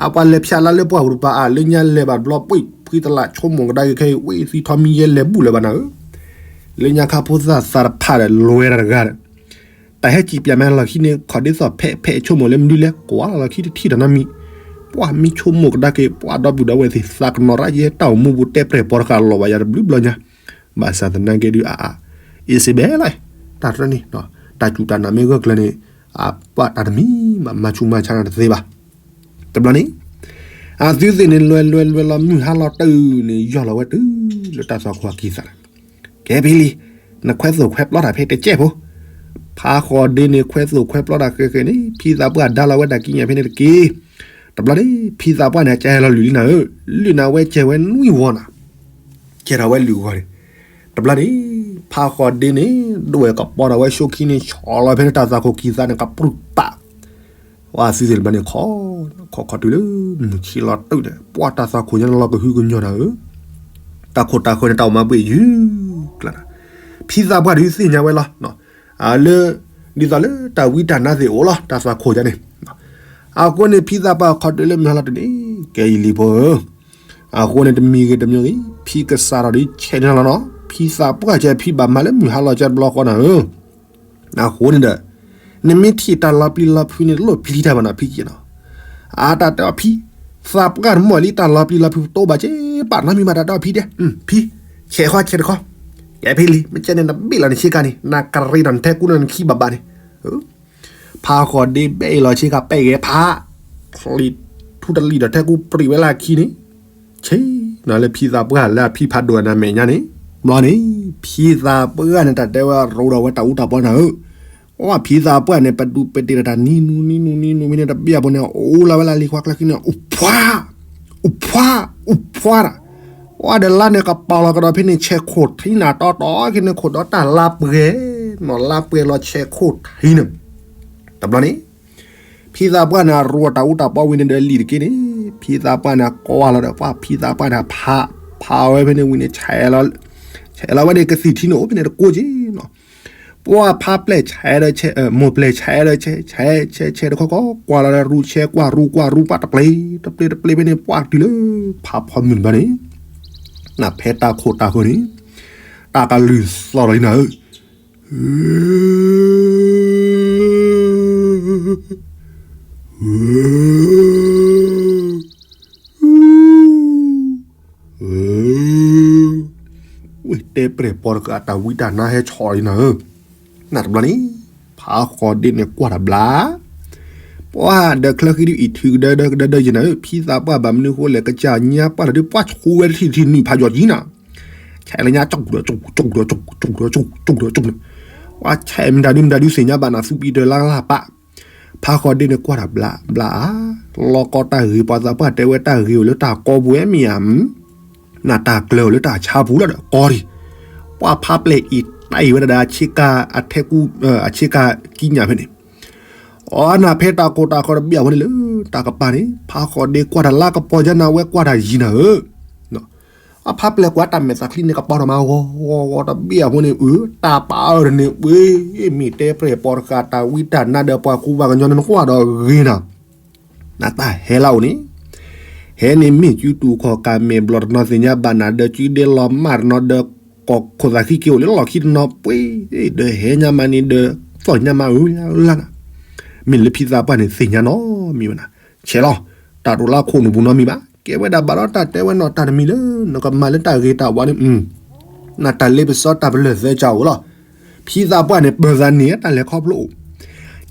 အပှၤလဲၤဖၠးလါလၢပှၢ်ပူၤတပၤအါ လၢညါလဲၤဘၣ်တဘျီ ပှ့ၢ်ဖှံသလၣ်ဆိကမိၣ်ကဒါက့ၤခဲအံၤ ဝ့ၢ်သံထီမံယဲလဲၤဘူၣ်လၢၤဘၣ်နၤဧၢ, လၢညါခါဖိသၣ်သးတဖၣ်ဒီး လွဲတၢ်တဂၤဒီး တၢ်ဟဲစံၣ်ပၠးမဲလီၢ်ခံန့ၣ် ခီၣ်ဒ့သိးဖဲးဖဲးဆိကမိၣ်လၢမနုၤလဲၣ် ကွၢ်လီၤလီၢ်ခံတထံၣ်ဒီးနီတမံၤ, ပှၢ်မံဆိကမိၣ်ကဒါက့ၤ ပှၢ်ဒီပုၢ်ဒီဝဲၢ်သ့ၣ် သးကနီၤရၣ်ယဲ တၢ်အိၣ်မူပူၤတဲပြဲၢ်ပီတဃာ်လီၤဘၣ်ယၤတဘျုးဘျီညါ, ဘၣ်ဆၣ်သနာ်က့ဒုးအါအါ အ့စ့ဘဲလီၤ, တၢ်တြီန့ၣ် တၢ်စူၢ်တၢ်နာ်မ့ၢ်ဂၢၢ်ကျၢၤန့ၣ် အပှၢ်တၢ်တမံၤဘၣ် မၤဆူးမၤဆါနၤတသ့ဘၣ်. တဘျီန့ၣ် အသုသ့ၣ်န့ၣ် လွဲလွဲလွဲလီၤမုၢ်ဟါလီၤတုၤန့ၣ် ယီၢ်လီၤဝဲတုၤလၢတၢ်သွၣ်ခိၣ်အကံၢ်သးလီၤ. ကဲဖဲလံ, နခွဲသိၣ်ခွဲပျီတၢ်ဖဲတကဲးဖိ, ဖးဃီၤဒ့န့ၣ် ခွဲသိၣ်ခွဲပျီတၢ်ဃဲးဃဲးန့ၣ် ဖံသးပှၢ်ဒါလီၤဝဲတၢ်ကံးညာ်ဖဲန့ၣ်တက့ၢ်. တဘျီန့ၣ် ဖံသးပှၢ်န့ၣ် ကဲလီၤလုၢ်လံနၤဧၢ, လုၢ်နၤဝဲကဲဝဲနွံဝီၤနၤ, ကဲထီၣ်ဝဲလုၢ်ဂီၤန့ၣ်, တဘျီန့ၣ် ဖးဃီၤဒ့န့ၣ် ဒွဲၣ်ကပီၤထီၣ်ဝဲဆိခံန့ၣ် ဆီၣ်လီၤဖဲန့ၣ် တၢ်သွၣ်ခိၣ်ကံၢ်သးန့ၣ် ကပြုၢ်ပာ် ပှၢ်သုသ့ၣ်တဘျီန့ၣ် ခီ, ခီခီတုၤလၢ မုၢ်ဆ့လီၤတုၤန့ၣ် ပှၢ်တၢ်သွၣ်ခိၣ်ညါန့ၣ်လီၤကဟုကညီၢ်နၤဧၢ, တၢ်ခိၣ်တၢ်ဃၢၤန့ၣ် တၢ်အိၣ်မၤဘှ့ၣ်ယုၢ်ကျါနၤ, ဖံသးပှၢ်ဒုးသ့ၣ်ညါဝဲလီၤ, လၢ ဒ်သိးလၢတၢ်ဝံတၢ်နါသ့ၣ်အိၣ်လီၤ တၢ်သွၣ်ခိၣ်ယါန့ၣ်, အဃိန့ၣ် ဖံသးပှၢ်ခီတုၤလၢမုၢ်ဟါလီၤတန့ၣ် ကဲယံာ်လံဖိဧၢ, အဃိန့ၣ်တမံၤဂ့ၤတမံၤဂ့ၤ ဖံကစးထီၣ်ဒုးဆဲးန့ၣ်လီၤနီၤ, ဖံသးပှၢ်ကဲဖံဘၣ်မၤလၢမုၢ်ဟါလီၤကဲတဘျီဃီနၤဧၢ အဃိန့ၣ်ဒီး နမ့ၢ်ထံၣ်တၢ်လီၤပျံၤလီၤဖုးန့ၣ် တလိၣ်ပျံၤတၢ်ဘၣ်နီၤ ဖံက့နီၤ, အတၢ်တဲအီၤဖံ, သးပှၢ်တမီၢ်လံ တၢ်လီၤပျံၤလီၤဖုးတအိၣ်ဘၣ်က့ ပာ်နီတမံၤဘၣ် တၢ်တဲအီၤဖံဒဲး, ဖံ, ဆဲးဃီဆဲးတခီ, ကဲဖဲလံ မ့ၢ်ကဲန့ၣ် နဘ့ၣ်လီၤနဆ့ကၤန့ၣ် နကရ့ဒီးနထဲကူၣ်န့ၣ်နခံဘၣ်ဘၣ်န့ၣ် ဖးဃီၤဒ့ဘဲၣ်အ့ၣ်လီၤဆ့ကၤပဲၣ်ဂဲၤဖး, ချံထူတလံၣ်ဒီးထဲကူၣ်ပြံးဝဲလၢအခံန့ၣ်, ဆ့ၣ်နီၤလၢဖံသးပှၢ်လၢအဖံဖးဒိၣ်အနၢ်မဲာ်ညါန့ၣ်, ဘျီန့ၣ် ဖံသးပှၢ်န့ၣ် တၢ်တဲဝဲရိဒီးဝဲတၢ်အူတၢ်ပီနၤဧၢ, အဖံသးပှၢ်န့ၣ် ပဒူးပဒ့ၣ်ဒီးတၢ်နံၤနူနံၤနူနံၤနူမ့ၢ်န့ၣ် တဘ့ၣ်အပူၤန့ၣ် အိၣ်လၢဝဲလၢလံၤခွါကျၢၢ်ခံန့ၣ် အိၣ်ဖှါ, အိၣ်ဖှါ, အိၣ်ဖှါတၢ် ပှၢ်ဒီးလါန့ၣ်ကပာ်လီၤကဒီးဖဲန့ၣ် ဆဲးခိၣ်ထံနၤတီတီက့န့ၣ် ခိၣ်ဒီးတၢ်လါပှဲၤ, နီၢ်လါပှဲၤလီၤဆဲးခိၣ်ထံန့ၣ်, တဘျီန့ၣ် ဖံသးပှၢ်န့ၣ် အရိတၢ်အူတၢ်ပီဝံၤန့ၣ်ဒီးလံာ်တက့ၢ်န့ၣ်, ဖံသးပှၢ်န့ၣ် ကွၢ်လီၤဒီး ပှၢ်ဖံသးပှၢ်န့ၣ် ဖး, ဖးဝဲဖဲန့ၣ်ဝံၤန့ၣ် ဆဲးလီၤဝဲန့ၣ်ကသံၣ်ထံန့ၣ် အိၣ်ဖဲန့ၣ်တကိးက့နီၤ, ပှၢ်ဖးပျဲၢ်ဆဲးဒီးဆဲး, မိၢ်ပျဲၢ်ဆဲးဒီးဆဲး, ဆဲးဆဲးဆဲးတခီခီ ကွၢ်လီၤဒီးရူဆဲးကွၢ်ရူကွၢ်ရူပှၢ်တပျ့ၤ, တပျ့ၤတပျ့ၤဖဲန့ၣ် ပှၢ်တုၤလၢ ဖးဖီမုၢ်တဘျီန့ၣ်, နဖဲတၢ်ခိၣ်တၢ်ဃၢၤန့ၣ်, တၢ်ကလုၢ်သီၣ်လီၤလံနၤဧၢ ဝ့ၢ်တဲပြဲၢ်ပီတကး တၢ်ဝံတၢ်နါဟဲဆီၣ်လံနၤဧၢ, နတဘျီန့ၣ်, ဖးဃီဒ့န့ၣ်ကွၢ်တၢ်ဘျါ, ပှၢ်ဒီးချၢဃံဒုးအံၤထုကဒၢဒၢကဒၢဒၢယံၤနၤဧၢ, ဖံသးပှၢ်ဘၣ်မနုၤဃိလဲၣ် ကစၢ်ညါပှၢ်တၢ်ဒုးပှၢ်ဆူဝဲတထံၣ်တထံၣ်နုာ်ဖးယီၤကံနၤ ဆဲးလၢညါ ကၠူၣ်ဒီးကၠူၣ် ကၠူၣ်ဒီးကၠူၣ် ကၠူၣ်ဒီးကၠူၣ် ကၠူၣ်ဒီးကၠူၣ်န့ၣ်, ပှၤဆဲးမတၤဒုမတၤဒုသ့ၣ်ညါဘၣ်နၤ သူပံၤတၢၢ်လါလါပာ်, ဖးဃီဒ့န့ၣ်ကွၢ်တၢ်ဘျါဘျါအါ, လီၤကီတၢ်ဂ့ၤ ပှၤသးပှၢ်တဲဝဲတၢ်ဂ့ၤအိၣ်လၢတၢ်ကီပူၤဝဲမ့ၢ်ဧါ, နတၢ်ကျၢၤအိၣ်လၢတၢ်ဆါပူၤလီၤဒီးကီဒံး, ပှၢ်ဖးပျဲၢ်အံၤတၢ်အံၤဝဲဒၣ်ဒီး အဆ့ကၤအထဲကူ, အဆ့ကၤကံညၣ်ဖဲန့ၣ် အီနၤဖဲတၢ်ကိၢ်တၢ်ဂီၤတဘ့ၣ်အဝဲန့ၣ်လၢ တၢ်ကပၤန့ၣ် ဖးဃီဒ့ကွၢ်တၢ်လၢကပီၤယါနၤဝဲကွၢ်တၢ်ယံၤနၤဧၢ, အဖးပျဲၢ်ကွၢ်တၢ်မဲာ်သးချံန့ၣ် ကပီၤထီၣ်မးဂီၤဂီၤဂီၤတဘ့ၣ်အဝဲန့ၣ် အၢ တၢ်ပာ်အၢတန့ၣ် ဝ့ၢ်မ့ၢ်တဲပြဲၢ်ပီတဃာ် တၢ်ဝံတၢ်နါဒီးပှၤကူပှၤကညီန့ၣ် နကွၢ်ဒီးဂ့ၤနၤ နတၢ်ဟဲလၢအိၣ်န့ၣ်, ဟဲန့ၣ်မ့ၢ်စုတူာ်ခီၣ်ကၢ်မဲာ်ဘျီၣ်တနီၤသ့ၣ်ညါဘၣ်နၤဒီး စုဒဲလီၤမၢ်တနီၤဒီး ကီၢ်ခိၣ်သးခံက့ၤအိၣ်လၢလီၢ်ခံတနီၤပှ့ၤဒီးဟဲညါမးန့ၣ်ဒီး သီၣ်ညါမးအၢလၢနၤ, မ့ၢ်လၢဖံသးပှၢ်န့ၣ်သ့ၣ်ညါနီတမံၤဘၣ်နၤ, ဆဲးလီၤ တၢ်တအိၣ်လၢခိၣ်နူာ်ပူၤနီတမံၤဘၣ်, ကဲဝဲဒၣ်ဘၣ်ဒီးတၢ်တဲဝဲနီၢ်တၢ်တမံၤလၢ နကမၤလၢတၢ်ဂ့ၤတၢ်ဝါန့ၣ် နတၢ်လ့ပစီတၢ်ပလၢၢ်သၢကၢ်အိၣ်လီၤ. ဖံသးပှၢ်န့ၣ် ပၢၤသးန့ၣ် တၢ်လဲၤခီဖျိအိၣ်,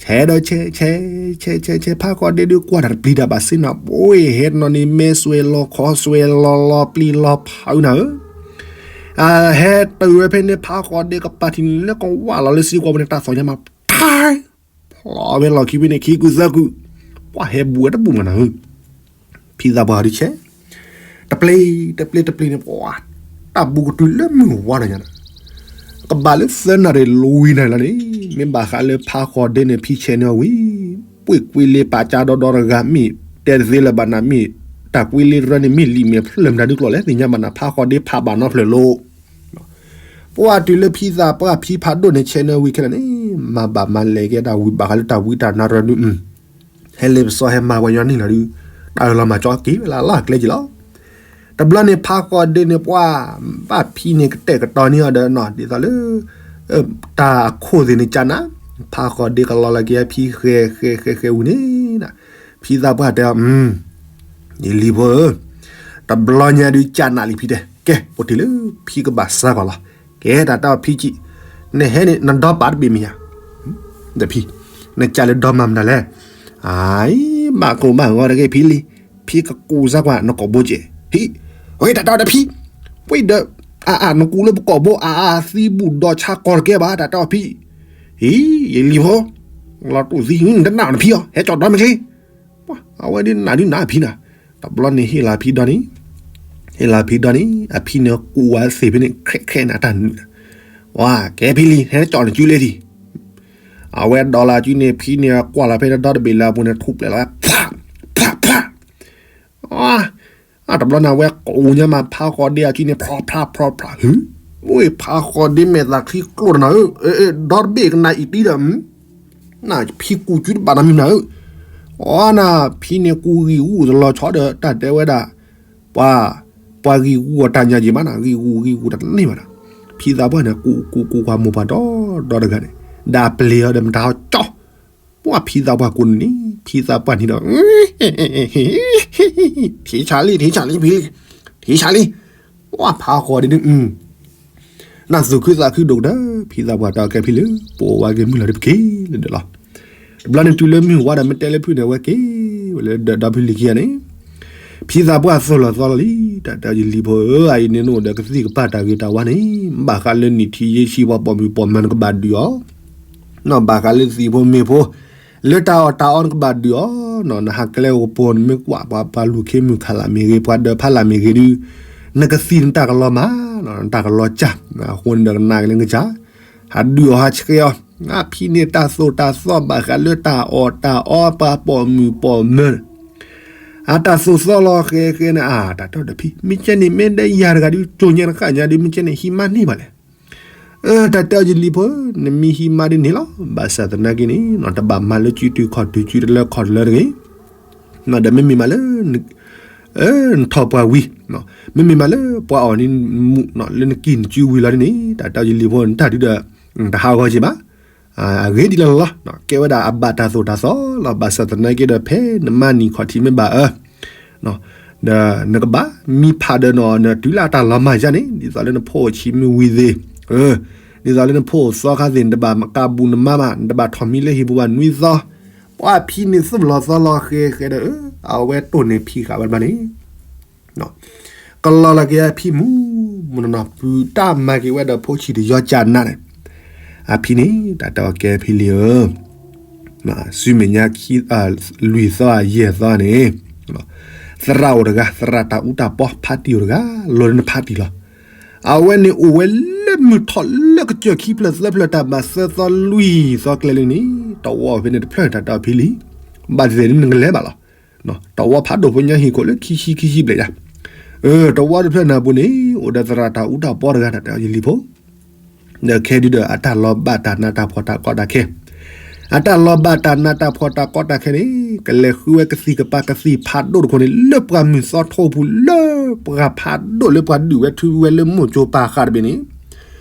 ဆဲးဒီးဆဲး, ဆဲး, ဆဲး, ဆဲး, ဆဲး, ဖးဃီဒ့ဒုးကွၢ်တၢ်တပျံၤတၢ်ဘၣ်စ့နၤ, ပှ့ၤဟဲတနီၤန့ၣ် မဲစွဲးလီၤခီစွဲးလီၤလီၤပျံၤလီၤဖးအုးနၤဧၢ, အဟဲတုၤဝဲဖဲန့ၣ် ဖးဃီဒ့ကပၤထံၣ်န့ၣ်လၢကဝၢ်လီၤလၢစံကွၢ်ပူၤန့ၣ် တၢ်သီၣ်ညါမး ဖျီဝဲလီၢ်ခံဖဲန့ၣ် ခံကုာ်သၢကုာ်, ပှၤဟဲဘူးဝဲတဘူးမးနၤဧၢ ဖံသးပှၢ်ဒုးဆဲး, တပျ့ၤ, တပျ့ၤ, တပျ့ၤန့ၣ် ပှၤ, တၢ်ဘူးကတုၤလၢမုၢ်ဝါနၤညါနၤ, ကဘၣ်လၢသၢနၣ်ရံၣ်လွံၢ်နၣ်ရံၣ်လီၤန့ၣ်, မ့ၢ်ဘၣ်ဃးလၢဖးဃီဒ့န့ၣ် ဖံဆဲးန့ၢ်အီၤဝံၤ, ပှ့ၤကွံလ့ပာ်ကၢဒီဒီတဂၤမ့ၢ်, တဲတသ့လၢၤဘၣ်နၤမ့ၢ်, တၢ်ကွံလ့တရၢန့ၣ်မ့ၢ်လံာ်မဲာ်ဖျၢၣ်မတၤဒုးကျိာ်လဲၣ် သ့ၣ်ညါဘၣ်နၤ ဖးဃီဒ့ဖးဘၣ်နီတဖျၢၣ်လီၤ. ပှၢ်တုၤလၢဖံသးပှၢ်ဖံဖးဒိၣ်န့ၣ် ဆဲးနၢဝံၤခဲလၢာ်န့ၣ် မၤဘၣ်မၤလဲၤကဲတၢ်ဝံၤဘၣ်ဃးလၢတၢ်ဝံတၢ်နါတရၢဒုး ဟဲလ့ပစီဟဲမၤပှၤညီနုၢ်လီၤဒုး တၢ်အၢၣ်လီၤမၤကၠီက့ၤဝဲလၢအလီၢ်အကျဲက့ၤလီၤ. တဘျီန့ၣ်ဖးဃီဒ့န့ၣ် ပှၢ်ဘၣ်ဖံန့ၣ်ကတဲာ်ကတီၤန့ၢ်အီၤဒီးနီၤ ဒ်သိးလၢ တၢ်အခိၣ်သ့ၣ်န့ၣ်ကနး ဖးဃီဒ့ကလီလၢက့ၤဖံဃဲဃဲဃဲဃဲဝံၤန့ၣ် ဖံသးပှၢ်တဲအီၤ ယလံၤဖိဧၢ, တဘျီညါဒုးကနးလံဖံတဲ ကဲ အိၣ်တ့ၢ်လၢဖံကဘၣ်စါကွၢ်လီၤ. ကဲတၢ်တဲအီၤဖံကံး နဟဲန့ၣ် နဒီပာ်တဘ့ၣ်မ့ၢ်ဧါ ဒီးဖံ နကးလၢဒီမၤမနုၤလဲၣ်. အံၤ ဘၣ်ကျိၤဘၣ်ဂီၤတဂ့ၤဖံလံၤ, ဖံကကူးစါကွၢ်နကိာ်ဘိကဲး. ဟံး, ဝဲတၢ်တဲအီၤဒီးဖံ, ပှ့ၤဒီး အအါ နကူးလၢပကိာ်ဘိ အအါ သံဘူၣ်ဒီးဆါကီတကဲဘၣ် တၢ်တဲအီၤဖံ. ဟံး ယလံၤဖိ, လီၤတူၢ်သံ နတနာ်အီၤနဖံအီၤ ဟဲကၠီဒီမ့ၢ်ချ့. ပှၤ အဝဲဒ်နၤဒုးနၤအဖံနၤ, တဘျီန့ၣ်ဟ့ၣ်လီၤဖံဒီန့ၣ်, ဟ့ၣ်လီၤဖံဒီန့ၣ် အဖံန့ၣ်ကူးဝဲသ့ၣ်ဖဲန့ၣ် ခဲခဲန့ၣ်အတၢ်နုာ်, ဝါ ကဲဖံလံၤ ဟဲကၠီနစုလ့ထံၣ်. အဝဲဒီးလီၤစုန့ၣ် ဖံန့ၣ်ကွၢ်လီၤဖဲဒီတဘ့ၣ်လၢအပူၤန့ၣ် ထူၣ်ပျဲလီၤဝဲ ဖး ဖး ဖး အါ, တဘျီန့ၣ် အဝဲကူးညါမး ဖးဃီဒ့အစုန့ၣ် ဖျီဖျါဖျီဖျါ ဟူ, အိၣ်ဖးဃီဒ့မဲာ်သးချံကျိတနၤဧၢ, ဒီတဘ့ၣ်ကနၣ်အံၤတံဒီး နဖံကူးစုတဘၣ်နီတမံၤနၤဧၢ, အီနၤ ဖံန့ၣ်ကူးဂံၢ်ဂူာ်တလီၤဆီဒီး တၢ်တဲဝဲဒၣ်, ပှၤ, ပှၤဂံၢ်ဂူာ်အီၤတၢ်ညါယံၤမးနၤ ဂံၢ်ဂူာ်ဂံၢ်ဂူာ်တန့ၢ်ဘၣ်နၤ, ဖံသးပှၢ်န့ၣ် ကူးကူးကူးကွၢ်မိၢ်ပှၢ်ဒီဒီတဂၤန့ၣ်, ဒီးပျံၤအီၤဒီးမတၤဟီကၠီ ပှၢ်ဖံသးပှၢ်ကူးန့ၣ်န့ၣ် ဖံသးပှၢ်န့ၣ်ဒီး ထံဆးလံ ထံဆးလံ ဖံလံ, ထံဆးလံ, ပှၢ်ဖးဃီဒ့ဒုး နသူၣ်ခုသးခုဒိၣ်ကတၢၢ် ဖံသးပှၢ်တဲအီၤကဲဖံလံၤ ပအိၣ်ဝဲက့ၤမုၢ်လီၤဒုးပက့ၤလၢဒၢးလီၤ. တဘျီန့ၣ်တုၤလၢမုၢ်ဝါဒီးမ့ၢ်တဲလၢဖုၣ်န့ၣ် အဝဲက့ၤဝဲလၢဒၢးဒီဖံလံၤခံဂၤန့ၣ်, ဖံသးပှၢ်သိၣ်လီၤသီလီၤလံ တၢ်တဲအီၤယလံၤဖိဧၢ အအံၤန့ၣ်နအိၣ်ဒီးကသံၣ်ကပၢ်တၢ်ဂ့ၤတၢ်ဝါန့ၣ် ဘၣ်ဃးလၢနံၣ်ထံယ့ဆံပှၤပိာ်မုၣ်ပိာ်မၢၤနကဘၣ်ဒုးအီၤ နီၢ်ဘၣ်ဃးလၢသံၣ်ဖိမ့ၢ်ဖိ, လၢတၢ်အီၣ်တၢ်အီနကဘၣ်ဒုးအီၤ, နဟးကျဲအိၣ်ကပိာ်နမ့ၢ်ကွၢ်ပှၤ ပှၤလူၤခ့မုၣ်ခးလးမ့ၢ်ဂ့ၤ ပှၤဒၢးဖးလးမ့ၢ်ဂ့ၤဒုး, နကသံၣ်နတၢ်ကလီၤမး, နတၢ်ကလီၤစၢ်, အဃိန့ၣ်ဒီးကနၣ်က့ၤလၢနကစၢ်, ဟးဒုးအီၤဟးဆှဲးအီၤ, အဖံန့ၣ်တၢ်သိၣ်တၢ်သီဘၣ်ဃးလၢတၢ်အီၣ်တၢ်အီပှၤပိာ်မုၣ်ပိာ်မၢၤ အတၢ်သိၣ်သီလီၤဃဲဃဲန့ၣ် အတၢ်တဲအီၤဒီးဖံ မ့ၢ်ကဲန့ၣ် မ့ၢ်ဒၣ်ယၤတဂၤဒုး ကၠိညါတဃၣ်ညါဒုး မ့ၢ်ကဲန့ၣ်ဟံးမါန့ၢ်ဘၣ်လဲၣ်. တၢ်တဲအီၤယလံၤဖိ နမ့ၢ်ဟံးမါဒုးန့ၣ်လီၤ. ဘၣ်ဆၣ်သနာ်က့န့ၣ် တဘၣ်မၤလၢစုတုၤခီၣ်တုၤစုတလၢခီၣ်တလၢတဂ့ၤ. ဒီးမ့မ့ၢ်မးလၢ နထီၣ်ပှၢ်ဝံၤ, မ့မ့ၢ်မးလၢပှၤအီၣ်န့ၢ်မူး လၢနကံၢ်နစုဝံၤလီၤဒ်န့ၣ် တၢ်တဲအီၤယလံၤဖိ နတၢ်ဒုးဒီး တဟးဂီၤက့ၤဘၣ်. အဂ့ၢ်ဒ်လဲၣ်လီၤ. ကဲဝဲဒၣ်အဘၣ်တၢ်သိၣ်တၢ်သီလီၤ. ဘၣ်ဆၣ်သနာ်က့ဒီး ဖဲနမါနံၣ်ခီၣ်ထံးမ့ၢ်ဘၣ်အၢ ဒီးနကဘၣ်မံဖးဒီးနီၢ် နတုၤလၢအတၢ်လီၤမၢ်ယါန့ၣ် ဒ်သိးလၢနဖိအိၣ်ဆံးမုၢ်ဝံၤသ့ၣ်, ဒ်သိးလၢနဖိအိၣ်သီခါသ့ၣ် နတဘၣ်မၤကးဘူးနမါဘၣ် နတဘၣ်ထီၣ်မံလၢဟံၣ်ပူၤဘၣ်နွံသီ, ပှၤဖံန့ၣ်သိၣ်လီၤသီလီၤဃဲဃဲဒီး အဝဲတိၢ်န့ၢ်ဖံဃာ်ဝဲတဘျီန့ၣ် ကလီၤလီၤက့ၤအဖံမူးမူးနီၢ်နီၢ် ပုၢ်တၢ်မၤက့ၤဝဲဒီးဖိဆံးတယီကနးန့ၣ်, အဖံန့ၣ် တၢ်တဲအီၤကဲဖံလံၤဧၢ ဆူမဲာ်ညါ လွံၢ်သီယဲၢ်သီန့ၣ်, သရၣ်အိၣ်တဂၤ သရၣ်တၢ်အူတၢ်ပီ ဖါတံၢ်အိၣ်တဂၤ လီၤလၢနဖါတံၢ်လီၤ. အဝဲန့ၣ်အိၣ်ဝဲလၢမုၢ်ထီၣ်လၢကစၢၢ်ခံဖျၢၣ်သၢဖျၢၣ် တၢ်ဘၣ်သၢသီလွံၢ်သီကျဲလံန့ၣ် တဝီဖဲန့ၣ်တဖျၢၣ် တၢ်တဲအီၤဖံလံၤ, ဘၣ်သ့ၣ်သ့ၣ်နကလဲၤဘၣ်လီၤ. တဝီဖးဒိၣ်ဖိညါဟံၣ်ခိၣ်လၢခံဆံခံဆံဘျဲၣ်ယါ, တဝီတဖျၢၣ်န့ၣ်အပူၤန့ၣ် အိၣ်ဒီးသရၣ်တၢ်အူတၢ်ပီတဂၤ တၢ်တဲအီၤယလံၤဖိ ဒီးခဲဒုဒီးအတၢ်လီၤဘၣ်တၢ်နးတၢ်ဖှီၣ်တၢ်ကီတၢ်ခဲ, အတၢ်လီၤဘၣ်တၢ်နးတၢ်ဖှီၣ်တၢ်ကီတၢ်ခဲန့ၣ် ကလဲၤဃုဝဲကသံၣ်ကပၤကသံၣ်ဖးဒိၣ်တခိၣ်န့ၣ် လၢပှၤမုၢ်သီထိပူၤ လၢပှၤဖးဒိၣ်လၢပှၤဒုးဝဲထုဝဲလၢမိၢ်ကၠိပၤဃာ်တဘ့ၣ်န့ၣ်,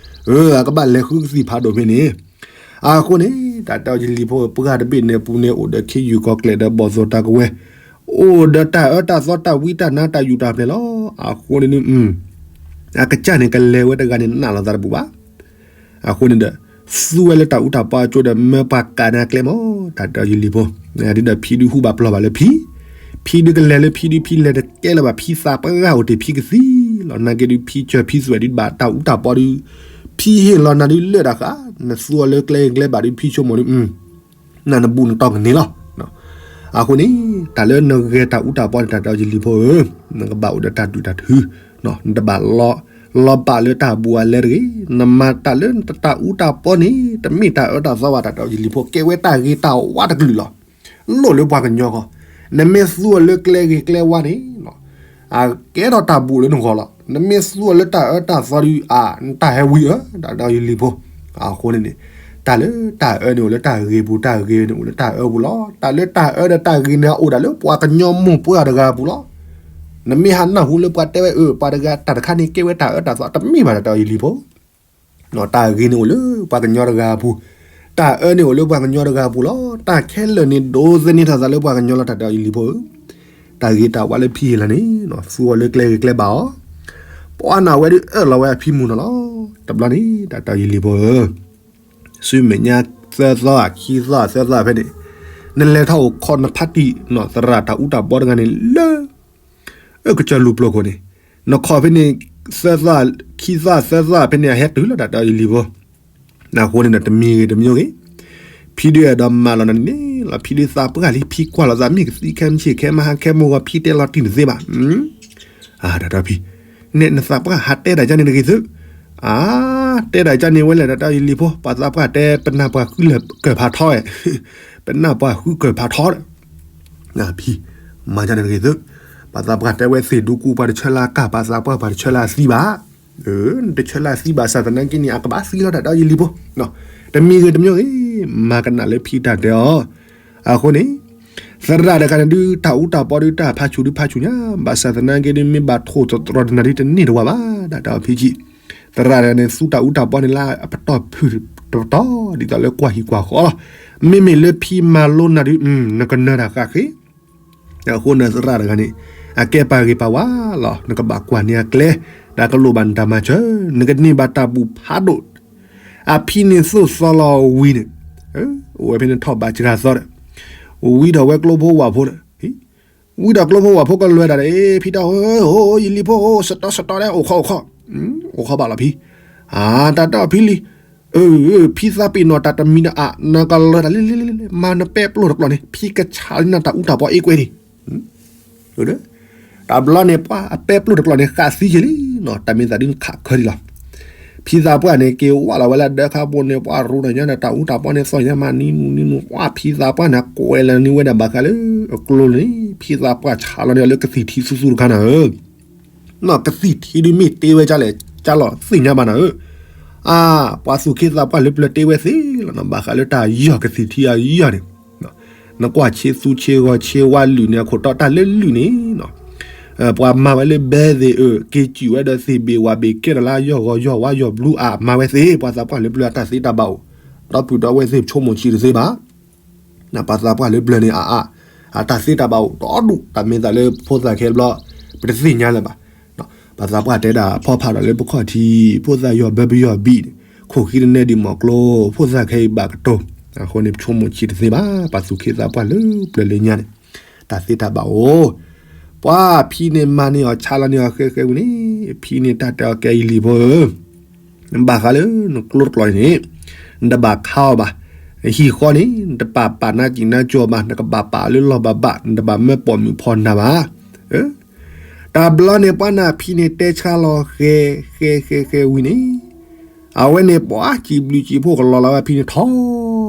အကဘၣ်လဲၤဃုကသံၣ်ဖးဒိၣ်ဖဲန့ၣ်, အဃိန့ၣ် တၢ်တဲအီၤယလံၤဖိ ပှၤတဘ့ၣ်န့ၣ်အပူၤန့ၣ် အိၣ်ဒီးခ့ယုၢ်ကီၤကျဲၢ်ဒီးဘီၣ်သိၣ်တၢ်ကဝဲၤ, အိၣ်ဒီးတၢ်အၢတၢ်သီတၢ်ဝံတၢ်နါတၢ်ယူၢ်တၢ်ပျဲၤလီၤ. အဃိန့ၣ် အကစၢ်န့ၣ် ကလဲၤဝဲတဂၤန့ၣ် နာ်လိာ်သးတဘူၣ်ဘၣ်. အဃိန့ၣ်ဒီး သူဝဲလၢတၢ်အူတၢ်ပီအကၠိဒီး မၢပှၤကးနၤကျဲမး တၢ်တဲအီၤယလံၤဖိ, ဒ်ဒီးဖံဒုးဟူဘၣ်ပျီၢ်ဘၣ်လၢဖံ, ဖံဒုးကလဲၤလၢဖံဒုး ဖံလဲၤတကဲလၢၤဘၣ် ဖံသးပှၢ်အိၣ်တ့ၢ်ဖံကသံလီၤ. နာ်က့ဒုး ဖံစၢၤဖံသွဲၣ်ဒုးဘၣ်တၢ်အူတၢ်ပီဒုး ဖံဟ့ၣ်လီၤနၤဒုးလၢတၢ်ဃး, နသူအီၤလၢကျဲဂ့ၤကျဲဘၣ်ဒုး ဖံဆိကမိၣ်ဒုး နနဘူးနတီၢ်ကန့ၢ်လီၤ. အဃိန့ၣ် တၢ်လၢနဂဲၤတၢ်အူတၢ်ပီန့ၣ် တၢ်တဲအီၤယလံၤဖိဧၢ, နကဘၣ်အိၣ်ဒီးတၢ်ဒုၣ်တၢ်ထု, နတဘၣ်လီၤဘၣ်လၢတၢ်ဘူးအလဲတဂ့ၤ, နမၤတၢ်လၢတၢ်အူတၢ်ပီန့ၣ် တမ့ၢ်တၢ်အၢတၢ်သီဘၣ် တၢ်တဲအီၤယလံၤဖိ ကဲဝဲတၢ်ဂ့ၤတၢ်ဝါတကလုာ်လီၤ. လိၣ်လၢပှၤကညီဃီ, နမ့ၢ်သူအီၤလၢကျဲဂ့ၤကျဲဝါန့ၣ် အကဲထီၣ်တၢ်ဘူးလၢနဂီၢ်လီၤ. နမ့ၢ်သူအီၤလၢတၢ်အၢတၢ်သီဒီး အ နတၢ်ဟဲဝံၤအၢ တၢ်တၢ်ယလံၤဖိ. အဃိန့ၣ်န့ၣ် တၢ်လၢတၢ်အၢန့ၣ်အိၣ်လၢတၢ်ဂ့ၤပူၤ တၢ်ဂ့ၤန့ၣ်အိၣ်လၢတၢ်အၢပူၤလီၤ. တၢ်လၢတၢ်အၢဒီးတၢ်ဂ့ၤန့ၣ် အအိၣ်ဒၣ်လၢပှၤကညီမိၢ်ပှၢ်တဂၤအပူၤလီၤ. နမ့ၢ်ဟးနၢ်ဟူလၢပှၤတဲဝဲအၢ ပှၤတဂၤတၢ်တခါန့ၣ်ကဲဝဲတၢ်အၢတၢ်သီ တမ့ၢ်ဘၣ်တၢ်တၢ်ယလံၤဖိ. တၢ်ဂ့ၤန့ၣ်အိၣ်လၢပှၤကညီတဂၤအပူၤ, တၢ်အၢန့ၣ်အိၣ်လၢပှၤကညီတဂၤအပူၤလီၤ. တၢ်ခဲလၢာ်န့ၣ် ဒိးသန့ၤထီၣ်သးလၢပှၤကညီလီၤ တၢ်တၢ်ယလံၤဖိဧၢ. တၢ်ဂ့ၤတၢ်ဝါလၢဖံဟ့ၣ်လီၤန့ၣ် သူအီၤလၢကျဲဂ့ၤကျဲဘၣ်အီၤ, ပှၤနာ်ဝဲဒုးအၢၣ်လီၤဝဲအဖံမုၢ်နီၤလီၤ. တဘျီန့ၣ် တၢ်တၢ်ယလံၤဖိဧၢ ဆူမဲာ်ညါသၢသီ ခံသီ သၢသီဖဲန့ၣ် နလဲၤထီၣ်အိၣ်ခိးနဖါတံၢ် သရၣ်တၢ်အူတၢ်ပီတဂၤန့ၣ်လၢ အၢ ကစၢၢ်လူၤပျိၤခိၣ်န့ၣ် နခိးဖဲန့ၣ် သၢသီ ခံသီ သၢသီဖဲန့ၣ် အဟဲတုၤလီၤ တၢ်တၢ်ယလံၤဖိ. အဃိန့ၣ်ဒီး တမံၤဂ့ၤတမံၤဂ့ၤ ဖံဒုးအဲၣ်ဒိးမၤလီၤနၤန့ၣ်လီၤ. ဖံဒုးသးပှၢ်လံ ဖံကွၢ်လီၤသး မ့ၢ်ကသံခဲမုၢ်ဆ့ၣ်ခဲမုၢ်ဟါခဲမုၢ်ဂီၤ ဖံတဲလီၤတံၢ်တသ့ဘၣ်. အတၢ်ဖံ နဲနသးပှၢ်ဟးတဲဒၣ်ကန့ၣ်တဂ့ၤသု. အ တဲဒၣ်ကန့ၣ်ဝဲလဲၣ် တၢ်တၢ်ယလံၤဖိ ပှၤသးပှၢ်တဲ ပနၢ်ပှၤဃုကၢၢ်ဖးထီ, ပနၢ်ပှၤဃုကၢၢ်ဖးထီဒီး ဖံ မၤကန့ၣ်တဂ့ၤသု. ပှၤသးပှၢ်တဲဝဲသ့ၣ်ဒူကူ ပှၤတဆၢလၢကၢ် ပှၤသးပှၢ် ပှၤတဆၢလၢသံဘၣ်. နတဆၢလၢသံဘၣ်ဆၣ်သနာ်က့န့ၣ် အကဘၣ်သံလီၤ တၢ်တၢ်ယလံၤဖိ. တမံၤဂ့ၤတမံၤဂ့ၤ မၤကနၣ်လၢဖံတၢ်တဲအီၤ. အဃိန့ၣ် သရၣ်တဂၤန့ၣ်ဒုး တၢ်အူတၢ်ပီဒုး တၢ်ဖးဆူၣ်ဒုးဖးဆူၣ်ညါ ဘၣ်ဆၣ်သနာ်က့ဒုး မ့ၢ်ဘၣ်ထိၣ်သတြီၤတနၤဒုး တန့ၢ်တဝၤဘၣ် တၢ်တၢ်ဖံဆံး. သရၣ်တဂၤန့ၣ် သူတၢ်အူတၢ်ပီန့ၣ်လၢအပတီၢ်ဖုၣ်တပတီၢ် ဒ်သိးလၢကွၢ်ဟံၣ်ကွၢ်ဃီလီၤ. မ့မ့ၢ်လၢဖံမၤလိနၤဒုး နကနၢၤတၢ်ဃၣ်ဃ့ အဃိန့ၣ်သရၣ်တဂၤန့ၣ် အကဲပှၤဂ့ၤပှၤဝါလီၤ. နကဘၣ်ကွၢ်န့ၢ်အကျဲ ဒီးကလိၣ်ဘၣ်နတၢ်မၤစၢၤ နကန့ၢ်ဘၣ်တၢ်ဘူၣ်ဖးဒိၣ်. အဖံန့ၣ်သိၣ်သီလီၤဝံၤန့ၣ် အိၣ်ဝဲဖဲန့ၣ်ထီၣ်ဘးစှၤသီဒီး ဝံဒီးဝဲကျိဖိဝၣ်ဖိဒီး ဝံဒီးကျိဖိဝၣ်ဖိကလွဲၤတၢ်ဒီး ဖံတၢ်ဧၢ ယလံၤဖိ စတီစတီဒီး အိၣ်ခိးအိၣ်ခိး အိၣ်ခိးဘၣ်လီၤဖံ. အတၢ်တၢ်ဖံလံ အၢ ဖံသးပ့ၤနီၣ်တၢ်တမံၤဒီးအါ နကလၢၤတၢ်လံလံလံ မၤနပဲပျိၢ်တကျီၢ်န့ၣ် ဖံကဆးလၢနၤတၢ်အူတၢ်ပီအ့ကွဲန့ၣ်. တဘျီန့ၣ် ပှၤအပဲပျိၢ်တကျီၢ်န့ၣ် ဃးသံက့ၤလံနီၤ တၢ်မ့ၢ်သးဒုးခးခၢဒံးလီၤ. ဖံသးပှၢ်န့ၣ် က့ၤဝၢ်လီၤဝဲလၢဒၢခါပူၤန့ၣ် ပှၤရူးတၢ်ညါန့ၣ် တၢ်အူတၢ်ပီန့ၣ် သီၣ်ညါမးနံၤနူနံၤနူ ပှၤဖံသးပှၢ်န့ၣ် ကွဲးလၢနံၤဝဲဒၣ်ဘၣ်ဃးလၢ အကျိလၢန့ၣ် ဖံသးပှၢ်ဆးလီၤန့ၢ်လၢကသံၣ်ထံသူသူတခါနၤဧၢ နီၢ်ကသံၣ်ထံဒုးမ့ၢ်တ့ဝဲဒ်လဲၣ် ကၢ်လီၤသ့ၣ်ညါဘၣ်နၤဧၢ. အါ ပှၤသူၣ်ခ့သးပှၢ်လၢပျၢၤတ့ဝဲသ့လီၤနီၤ ဘၣ်ဃးလၢတၢ်ယီၢ်ကသံၣ်ထံအယီၢ်န့ၣ် နကွၢ်ဆ့သူဆ့ဂီၤဆ့ဝါလုၢ်န့ၣ် အခိၣ်တီတၢ်လၢလုၢ်န့ၣ် ပှၤမၤဝဲလၢဘဲသ့ၣ်အၢ က့ၤစူၣ်ဝဲဒီးသ့ၣ်ဘ့ၣ်ဝၣ်ဘ့ၣ်ကဲထီၣ်လၢယီၢ်ဂီၤယီၢ်ဝါယီၢ်ဘျူးအါ မၤဝဲသ့ ပှၤသးပှၢ်လၢပျၢၤအတၢ်သ့တၢ်ဘၣ်အိၣ် ဒီပုၢ်ဒီဝဲၢ်သ့ၣ်ဆိကမိၣ်ဆံးတသ့ဘၣ် ပှၤသးပှၢ်လၢပျၢၤန့ၣ်အါအါ အတၢ်သ့တၢ်ဘၣ်အိၣ်ဒီဒူၣ် တၢ်မ့ၢ်သးလၢဖိသၣ်ခဲဘျီ ပတသ့ၣ်ညါလၢၤဘၣ်. ပှၤသးပှၢ်တဲဒၣ်ဖီဖးဒီးလၢပခီၣ်ထံး ဖိသၣ်ယီၢ်ဘၢဘယီၢ်ဘံၣ်န့ၣ် ခိၣ်ဃံတနဲဒံးမီၤကျိ ဖိသၣ်ခဲအံၤဘၣ်ကတိၤ အဃိန့ၣ် ပဆိကမိၣ်ဆံးတသ့ဘၣ် ပှၤသူၣ်ခ့သးပှၢ်လၢပျၢၤလၢညါန့ၣ် တၢ်သ့တၢ်ဘၣ်အိၣ် ပှၤဖံန့ၣ်မၤန့ၢ်အီၤဆါလီၤန့ၢ်အီၤဃဲဃဲဝံၤန့ၣ် ဖံန့ၣ်တၢ်တဲအီၤကဲယလံၤဖိဧၢ ဘၣ်ဃးလၢနကျိတကျီၢ်အံၤန့ၣ် နတဘၣ်ခါအီၤဘၣ်. ဟံၣ်ဃီန့ၣ် နတပာ်ပာ်နါစံၣ်နါကၠီဘၣ် နကဘၣ်ပာ်အီၤလၢလီၢ်ဘၣ်ဘၣ် နတဘၣ်မၢပိာ်မုၣ်ဖီနၤဘၣ်. တဘျီန့ၣ် ပှၤနာ်ဖံန့ၣ်တဲဆါလီၤဃဲ ဃဲဃဲဃဲဝံၤန့ၣ် အဝဲန့ၣ်ပှၤစံးဘျုးစံးဖှိၣ်ကလီၤလီၤဝဲဖံန့ၣ်ထီၣ်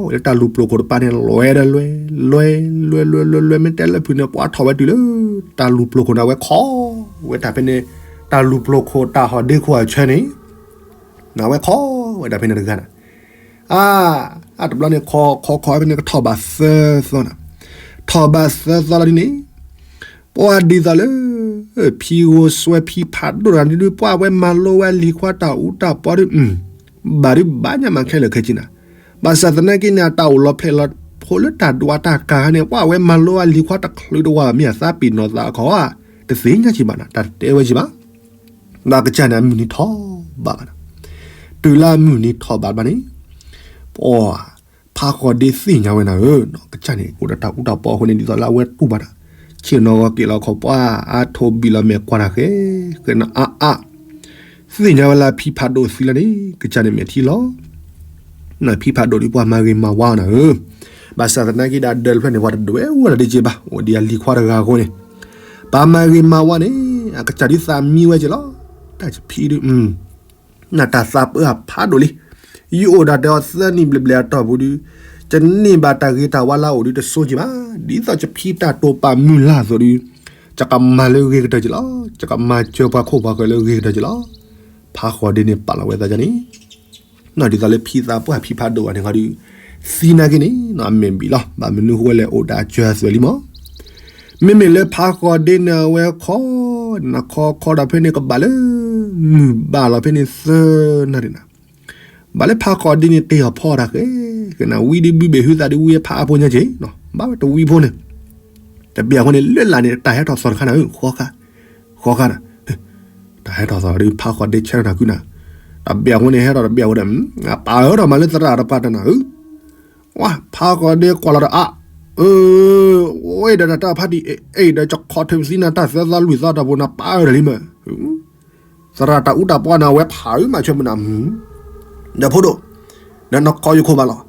ဝဲလၢတၢ်လူၤပျိၤခိၣ်တပၤန့ၣ် လွဲဒီးလွဲ လွဲ လွဲ လွဲ လွဲ လွဲ မ့ၢ်တဲလၢဖုးန့ၣ် ပှၤထီၣ်ဝဲတုၤလၢ တၢ်လူၤပျိၤခိၣ်န့ၣ် အဝဲခီဝဲတၢ်ဖဲန့ၣ် တၢ်လူၤပျိၤခိၣ်တၢ်ဟီၣ်ဒ့ခိၣ်အဆၢန့ၣ် အဝဲခီဝဲဒၣ်ဖဲန့ၣ်တဂၤန့ၣ် အါ အတဘျီန့ၣ် ခီခီခီဖဲန့ၣ်ကထီၣ်ဘးသၢသီန့ၣ် ထီၣ်ဘးသၢသီလီၤဒ်န့ၣ် ပှၤဒ်သိးလၢ ဖံဂိၢ်စွဲဖံဖးဒိၣ်တဂၤန့ၣ်ဒုး ပှၤအဝဲမၤလိဝဲလံၤခွါတၢ်အူတၢ်ပီဒုး ဘၣ်ဒုးဘၣ်ညါမးခဲလၢာ်ခဲဆ့နၤ ဘၣ်ဆၣ်သနာ်က့န့ၣ် အတၢ်အိၣ်လီၤဖျဲၣ်လီၤဖိလၢတၢ်ဒွးတၢ်ကၤခါန့ၣ် ပှၤအဝဲမၤလိဝဲလံၤခွါတချုးတဝါဘၣ် မ့ၢ်အသးပ့ၤနီၣ်သးအခီဧါ တသ့ၣ်ညါက့ၤဘၣ်နၤ တၢ်တတဲဝဲက့ၤဘၣ် ဒီးကစၢ်န့ၣ် အမုၢ်နံၤထီၣ်ဘးဘၣ်နၤ တုၤလၢအမုၢ်နံၤထီၣ်ဘးဘၣ်န့ၣ် ပှၤ ဖးဃီၤဒ့သ့ၣ်ညါဝဲနၤဧၢ ကစၢ်န့ၣ် အိၣ်ဒီးတၢ်အူတၢ်ပီအဃိန့ၣ် ဒ်သိးလၢအဝဲတူၢ်ဘၣ်တၢ် ဆ့ၣ်နီၤဂီၤက့ၤလီၤခီၣ်ပှၢ် အါထိၣ်ဘံၣ်လီၤမဲာ်ကွၢ်တၢ်ဃဲ ဃဲနၤအါအါ သ့ၣ်ညါဝဲလၢဖံဖးဒိၣ်သံလီၤန့ၣ် ကစၢ်န့ၣ်မဲာ်ထံလီၤ နဖံဖးဒိၣ်ဒုးပှၤမၤဂ့ၤမၤဝါနၤဧၢ ဘၣ်ဆၣ်သနာ်က့ဒီးဒၢးတဖျၢၣ်န့ၣ် ပှၤတဒွဲၣ်ဝဲလီၤဒ့က့ဘၣ် အိၣ်ဒံးအလံၤခွါတဂၤအဃိန့ၣ် ပှၤမၤဂ့ၤမၤဝါန့ၣ် အကစၢ်ဒုးသးမံဝဲက့ၤလီၤ တၢ်ဖံဒုး နတၢ်သးပၢအဖးဒိၣ်လံ ယအိၣ်ဒၣ်တဲအီၤသၢနံၣ်ဘျဲၣ်ဘျဲၣ်အတီၢ်ပူၤဒုး ကန့ၢ်ဘၣ်တၢ်ဂ့ၤတၢ်ဝါလၢအအိၣ်ဒုးတဆိက့ၤဘၣ် ဒ်သိးကဖံတၢ်တိာ်ပာ်မုၢ်လၢ်အသိးဒုး ယကမၤလၢဂ့ၤကတၢၢ်က့ၤလီၤ, ယကမၤစၢၤပှၤခိၣ်ပှၤဃၢၤလၢဂ့ၤကတၢၢ်က့ၤလီၤ. ဖးဃီၤဒ့န့ၣ်ပာ်လီၤဝဲသးန့ၣ်, နီၢ်ဒ်သိးလၢဖံသးပှၢ်ဖံဖးဒိၣ်ဘၣ်န့ၣ်ခီဒီး, သံနာ်က့န့ၣ် နီၢ်အမဲာ်ဘံးလီၤ. ဘၣ်မနုၤဃိလဲၣ် အိၣ်ဒီးအစၢၤအသွဲၣ်လံမး. မ့မ့ၢ်လၢဖးဃီၤဒ့န့ၣ် အဝဲခီ, နခီခီဒီးဖဲန့ၣ်ကဘၣ်လၢ မုၢ်ဘၣ်လီၤဖဲန့ၣ်သၢနၣ်ရံၣ်နၤ ဘၣ်လၢဖးဃီၤဒ့န့ၣ် တ့ၢ်အီၤဖီတၢ်ဃဲ, ကနၣ်ဝံဒ့ဘုဘ့ၣ်ဟုသးဒ့ဝံဖးအါဖိညါက့ၤ, ဘၣ်ဝဲတဝံဖိန့ၣ်, တဘ့ၣ်အဃိန့ၣ် လၢလာ်န့ၣ် တၢ်ဟဲထီၣ်သီၣ်တခါနၤဧၢ, ဃီဃါ, ဃီဃါနၤ, တၢ်ဟဲထီၣ်သီၣ်ဒီးဖးဃီၤဒ့ဆဲထီၣ်နၤကုနၤ, တဘ့ၣ်အဃိန့ၣ် ဟဲထီၣ်တဘ့ၣ်အဃိဒီး, ပာ်အၢထီၣ်မးလၢသရၣ်တပှၢ်တနၤဧၢ, ဝါ ဖးဃီၤဒ့ကွၢ်လီၤဒီးအါ, အၢ, ဝဲဒီးတၢ်တၢ်ဖးတံၢ် အဲၣ်ဒီးကခီထၢပသံနၤတၢ်သၢသီလွံၢ်သီတၢ်ပူၤနၤပာ်အၢထီၣ်လံမး သရၣ်တၢ်အူတၢ်ပီနၤ အဝဲဖးအုးမၤဆၢမုၢ်နၤ, ဒီးဖိဒိၣ်, ဒီးနခီယခိၣ်ဘၣ်လီၤ,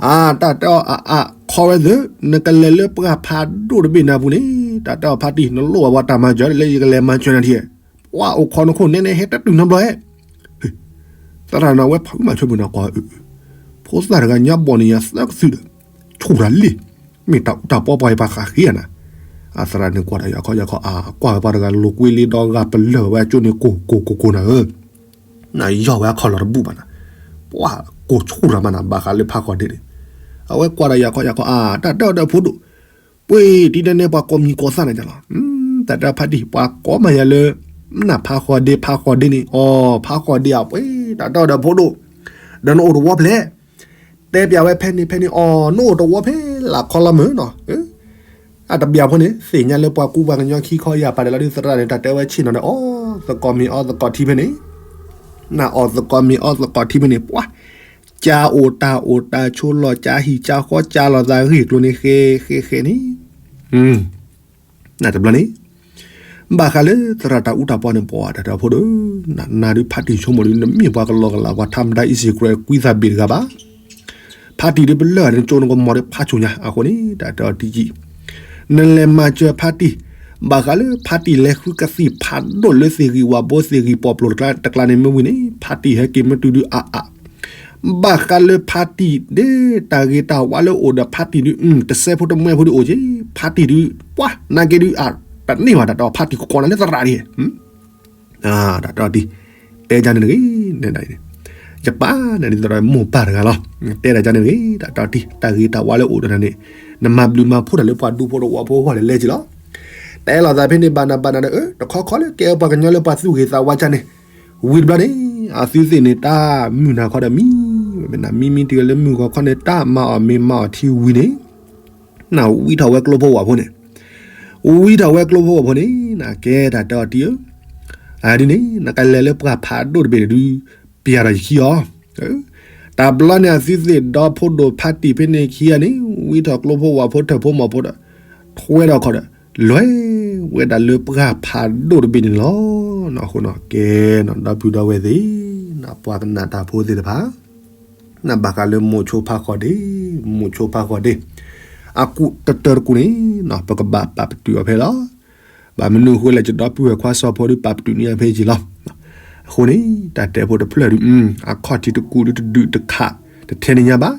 အါ တၢ်တဲအီၤအါအါ ခီဝဲသ့ၣ် နကလဲၤလၢပှၢ်ဖးဒိၣ်တဘ့ၣ်နၤပူၤန့ၣ်, တၢ်တဲအီၤဖးတံၢ် နလိၣ်ဘၣ်ပှၤတၢ်မၤစၢၤလၢယကလဲၤမၤစၢၤနၤထံၣ်, ပှၤအိၣ်ခိးနခိၣ်နဲနဲဟဲတတုၤနီတဘျီဧဲ သရၣ်နၤဝဲဖးအုးမၤဆၢမုၢ်နၤကွၢ်, ဖိသၣ်တဂၤညါဘီၣ်န့ၣ် ယသၢကသုးဒီး, ဆူၣ်တၢ်လံ, မ့ၢ်တၢ်အူတၢ်ပီပှၤယပှၤဃးဃ့ဧါနၤ, အသရၣ်န့ၣ်ကွၢ်တၢ်ယၤခီယၤခီ အါ ကွၢ်ဝဲပှၤတဂၤလိာ်ကွ့လ့ဒီဂၤပလၢၢ်ဝဲအကၠိန့ၣ် ကိၢ်ကိၢ်ကိၢ်ကိၢ်နၤဧၢ, နယီၢ်ဝဲအခီၣ်လီၤတဘူၣ်ဘၣ်နၤ, ပှၤကိၢ်ဆူၣ်တၢ်မးနၤ ဘၣ်ဃးလၢဖးဃီၤဒ့န့ၣ်, အဝဲကွၢ်တၢ်ယၤခီယၤခီ အါ တၢ်တဲအီၤဒီးဖိဒိၣ် ပှ့ၤတံၤဒဲနဲပှၤကိးမံၤကိးသၣ်နၤလီၤ, တၢ်တဲဖးတံၢ် ပှၤကိးမၤယၤလၢ, နဖးဃီၤဒ့ ဖးဃီၤဒ့န့ၣ် အီ ဖးဃီၤဒ့ဧါ ပှ့ၤ တၢ်တဲအီၤဒီးဖိဒိၣ်, ဒီးနအိၣ်တဝီဖျဲၣ်, တဲပျးဝဲဖဲန့ၣ်ဖဲန့ၣ် အီ နအိၣ်တဝီဖဲလၢခီလီၤမုၢ်နီၤ, အတဘျီဖိန့ၣ် သ့ၣ်ညါလၢပှၤကူပှၤကညီခံခီယၢ်ပာ်ဒီးလီၤဒုးသရၣ်န့ၣ် တၢ်တဲဝဲဆ့ၣ်နီၤန့ၣ် အီ သကိးမ့ၤအီသကိးထံဖဲန့ၣ်, နအီသကိးမ့ၤအီသကိးထံဖဲန့ၣ် ပှၤ ကၢအိၣ်တၢ်အိၣ်တၢ်ဆိးလီၤ ကၢဟံၣ်ကၢဃီ ကၢလီၤသးဂ့ၢ်ကျိၤန့ၣ် ဃဲဃဲဃဲန့ၣ်, နတဘျီန့ၣ်, ဘၣ်ဃးလၢသရၣ်တၢ်အူတၢ်ပီန့ၣ် ပှၤတၢ်တဲဖိဒိၣ်, နဒုးဖးတံၢ်ဆိကမိၣ်ဒုး နမ့ၢ်ပှၤကလီကလး ပှၤထါမတၤအံၣ်စံၣ်ကြဲကွံသးဘ့ၣ်တဂၤဘၣ်, ဖးတံၢ်ဒုးပလၢာ်န့ၣ် ကၠိနကမီၤဒီးဖးဆိညါ အဃိန့ၣ် တၢ်တဲအီၤတယံာ်, နလဲၤမၤစၢၤဖးတံၢ်, ဘၣ်ဃးလၢဖးတံၢ်လဲၤဃုကသံၣ်ဖးဒိၣ်လၢသ့ၣ်ဂံၢ်ဝၣ်ဘိသ့ၣ်ဂံၢ်ပီၣ်ပျိၣ်တကျါ တကျါန့ၣ်မ့ၢ်ဝံၤန့ၣ် ဖးတံၢ်ဟဲက့ၤမ့ၢ်တုၤဒုးအါအါ ဘၣ်ဃးလၢဖးတံၢ်ဒ်တၢ်ဂ့ၤတၢ်ဝါလၢအိၣ်ဒီးဖးတံၢ်ဒုး တစဲးဖိတမှဲဖိဒုးအိၣ်က့ၤ ဖးတံၢ်ဒုး ပှၤနာ်က့ဒုး တန့ၢ်ဘၣ်တၢ်တဲအီၤဖးတံၢ်ကကိးနၤလၢသရၣ်ဒ် တၢ်တဲအီၤတံၢ်, တဲကန့ၣ်တဂ့ၤ, ယပာ်နၤဒ်သိးဒီးမိၢ်ပၢ်တဂၤလီၤ, တဲဒၣ်ကန့ၣ်တဂ့ၤ တၢ်တဲအီၤတံၢ် တၢ်ဂ့ၤတၢ်ဝါလၢအိၣ်ဒီးနၤန့ၣ်, နမၤဘျုးမၤဖှိၣ်တၢ်လၢပှၤဒူဖိတဝီဖိအဂီၢ်လဲၤလဲၤက့ၤလီၤ, တဲလိာ်သးဖဲန့ၣ်ဘၣ်နၤဘၣ်နၤဒီး တခီခီလၢကဲပှၤကညီလၢပှၤသူၣ်ဂ့ၤသးဝါကန့ၣ်, ဝံၤတဘျီန့ၣ် အသုသ့ၣ်န့ၣ် တၢ်မုၢ်နၤခီဒီးမံ, မံမံတ့ၢ်လၢမုၢ်ဂီၤခီန့ၣ် တၢ်မၤအီၣ်မ့ၤမၤအီၣ်ထံဝံၤန့ၣ် နဝံထီၣ်ဝဲကျိဖိဝၣ်ဖိန့ၣ်, ဝံထီၣ်ဝဲကျိဖိဝၣ်ဖိန့ၣ် နကဲတၢ်တဲအီၤတံၢ်ဧၢ, အဒ်န့ၣ် နကလဲၤလၢပှၢ်ဖးဒိၣ်တဘ့ၣ်ဒုး ပျၢ်ဒီးယခံအီၤ, တဘျီန့ၣ် အသုသ့ၣ်ဒီဖိဒိၣ်ဖးတံၢ်ဖဲန့ၣ်ခံဂၤန့ၣ် ဝံထီၣ်ကျိဖိဝၣ်ဖိထၢၣ်ဖိမီၢ်ဖိဒီး ထွဲဒီးခီၣ်ဒီး လဲၤဝဲဒၣ်လၢပှၢ်ဖးဒိၣ်တဘ့ၣ်န့ၣ်လီၤ. အဃိန့ၣ် ကဲနီၣ်ဒီပုၢ်ဒီဝဲၢ်သ့ၣ်, နပှၤကနၣ်တၢ်ဖိသ့ၣ်တဖၣ် နဘၣ်ဃးလၢမိၤဆိဖးဃီၤဒ့, မိၤဆိဖးဃီၤဒ့, အကူၣ်တတၢၢ်တကူၣ်န့ၣ် ပကဘၣ်ပာ်ပတုာ်အီၤဖဲလီၤ. ဘၣ်မနုၤအဃိလဲၣ် ယဒီပုၢ်ဝဲၢ်ခွါစီၤဖိဒီးပာ်ပတုာ်န့ၢ်အီၤဖဲယံၤလီၤ. အဃိန့ၣ် တၢ်တဲဖိတဖျၢၣ်ဒုး အခီၣ်ထံးတကူာ်ဒုးတဒုးတခး တထဲန့ၣ်ညါဘၣ်.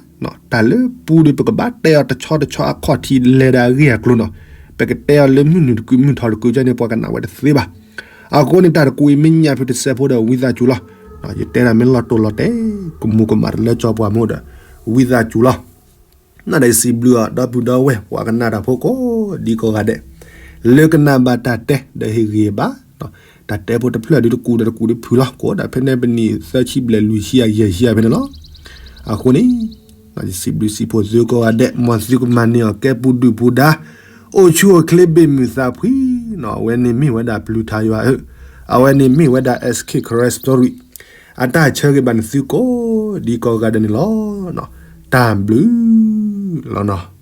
တၢ်လၢပူၤဒီးပကဘၣ်တဲအီၤတဆီတဆီအခီၣ်ထံးလဲၤဒၣ်အဂ့ၢ်အကျိၤနီၤ. ပကတဲအီၤလၢမုၢ်နုာ်တကုာ်မုၢ်ထီၣ်တကုာ်ကန့ၣ် ပှၤကနၣ်ဝဲတသ့ဘၣ်. အဃိန့ၣ် တၢ်တကူာ်အံၤမ့ၢ်ညၣ်ဖုတစဲးဖိဒီးဝံသးစူၤလီၤ. ယတဲဒၣ်မ့ၢ်လီၤတိၢ်လီၤတဲာ် ကမူၤကမၣ်တလၢကၠီပှၤမ့ၢ်ဒီး ဝံသးစူၤလီၤ. နဒၣ်ယစံးဘျုးအီၤ ဒီပုၢ်ဒီဝဲၢ် ပှၤကနၣ်တၢ်ဖိကိးဒံကိးဂၤဒဲး လၢကနၣ်ဘၣ်တၢ်တဲဒီးဟ့ၣ်ဂံၢ်ဘါ တၢ်တဲဖိတဖျၢၣ်ဒုးတကူာ်ဒီးတကူာ်ဒုးဖုးလီၤ ကိးဒၣ်ဖဲန့ၣ်ပနံၣ်သၢဆံဘျဲၣ်လွံၢ်ဆံအယဲၢ်ဆံအဖဲန့ၣ်လီၤ. အဃိန့ၣ် ယစံးဘျုးစံးဖှိၣ်သုကိးဂၤဒဲး မ်သုကမၤန့ၢ်အီၤကဲပူၤဒုၣ်ပူၤဒါ အိၣ်ဆူၣ်အိၣ်ချ့ဘ့ၣ်မုၢ်သးဖှံနီၤ. အဝဲန့ၣ်မ့ၢ်ဝဲဒၣ်ပျုၤထါယွၤဧၢ, အဝဲန့ၣ်မ့ၢ်ဝဲဒၣ် SK Karen Story အတၢ်ဆၢဂ့ၤဘၣ်နသုကိးဒံကိးဂၤဒဲးန့ၣ်လီၤ. တၢ်ဘျုးလီၤနီၤ.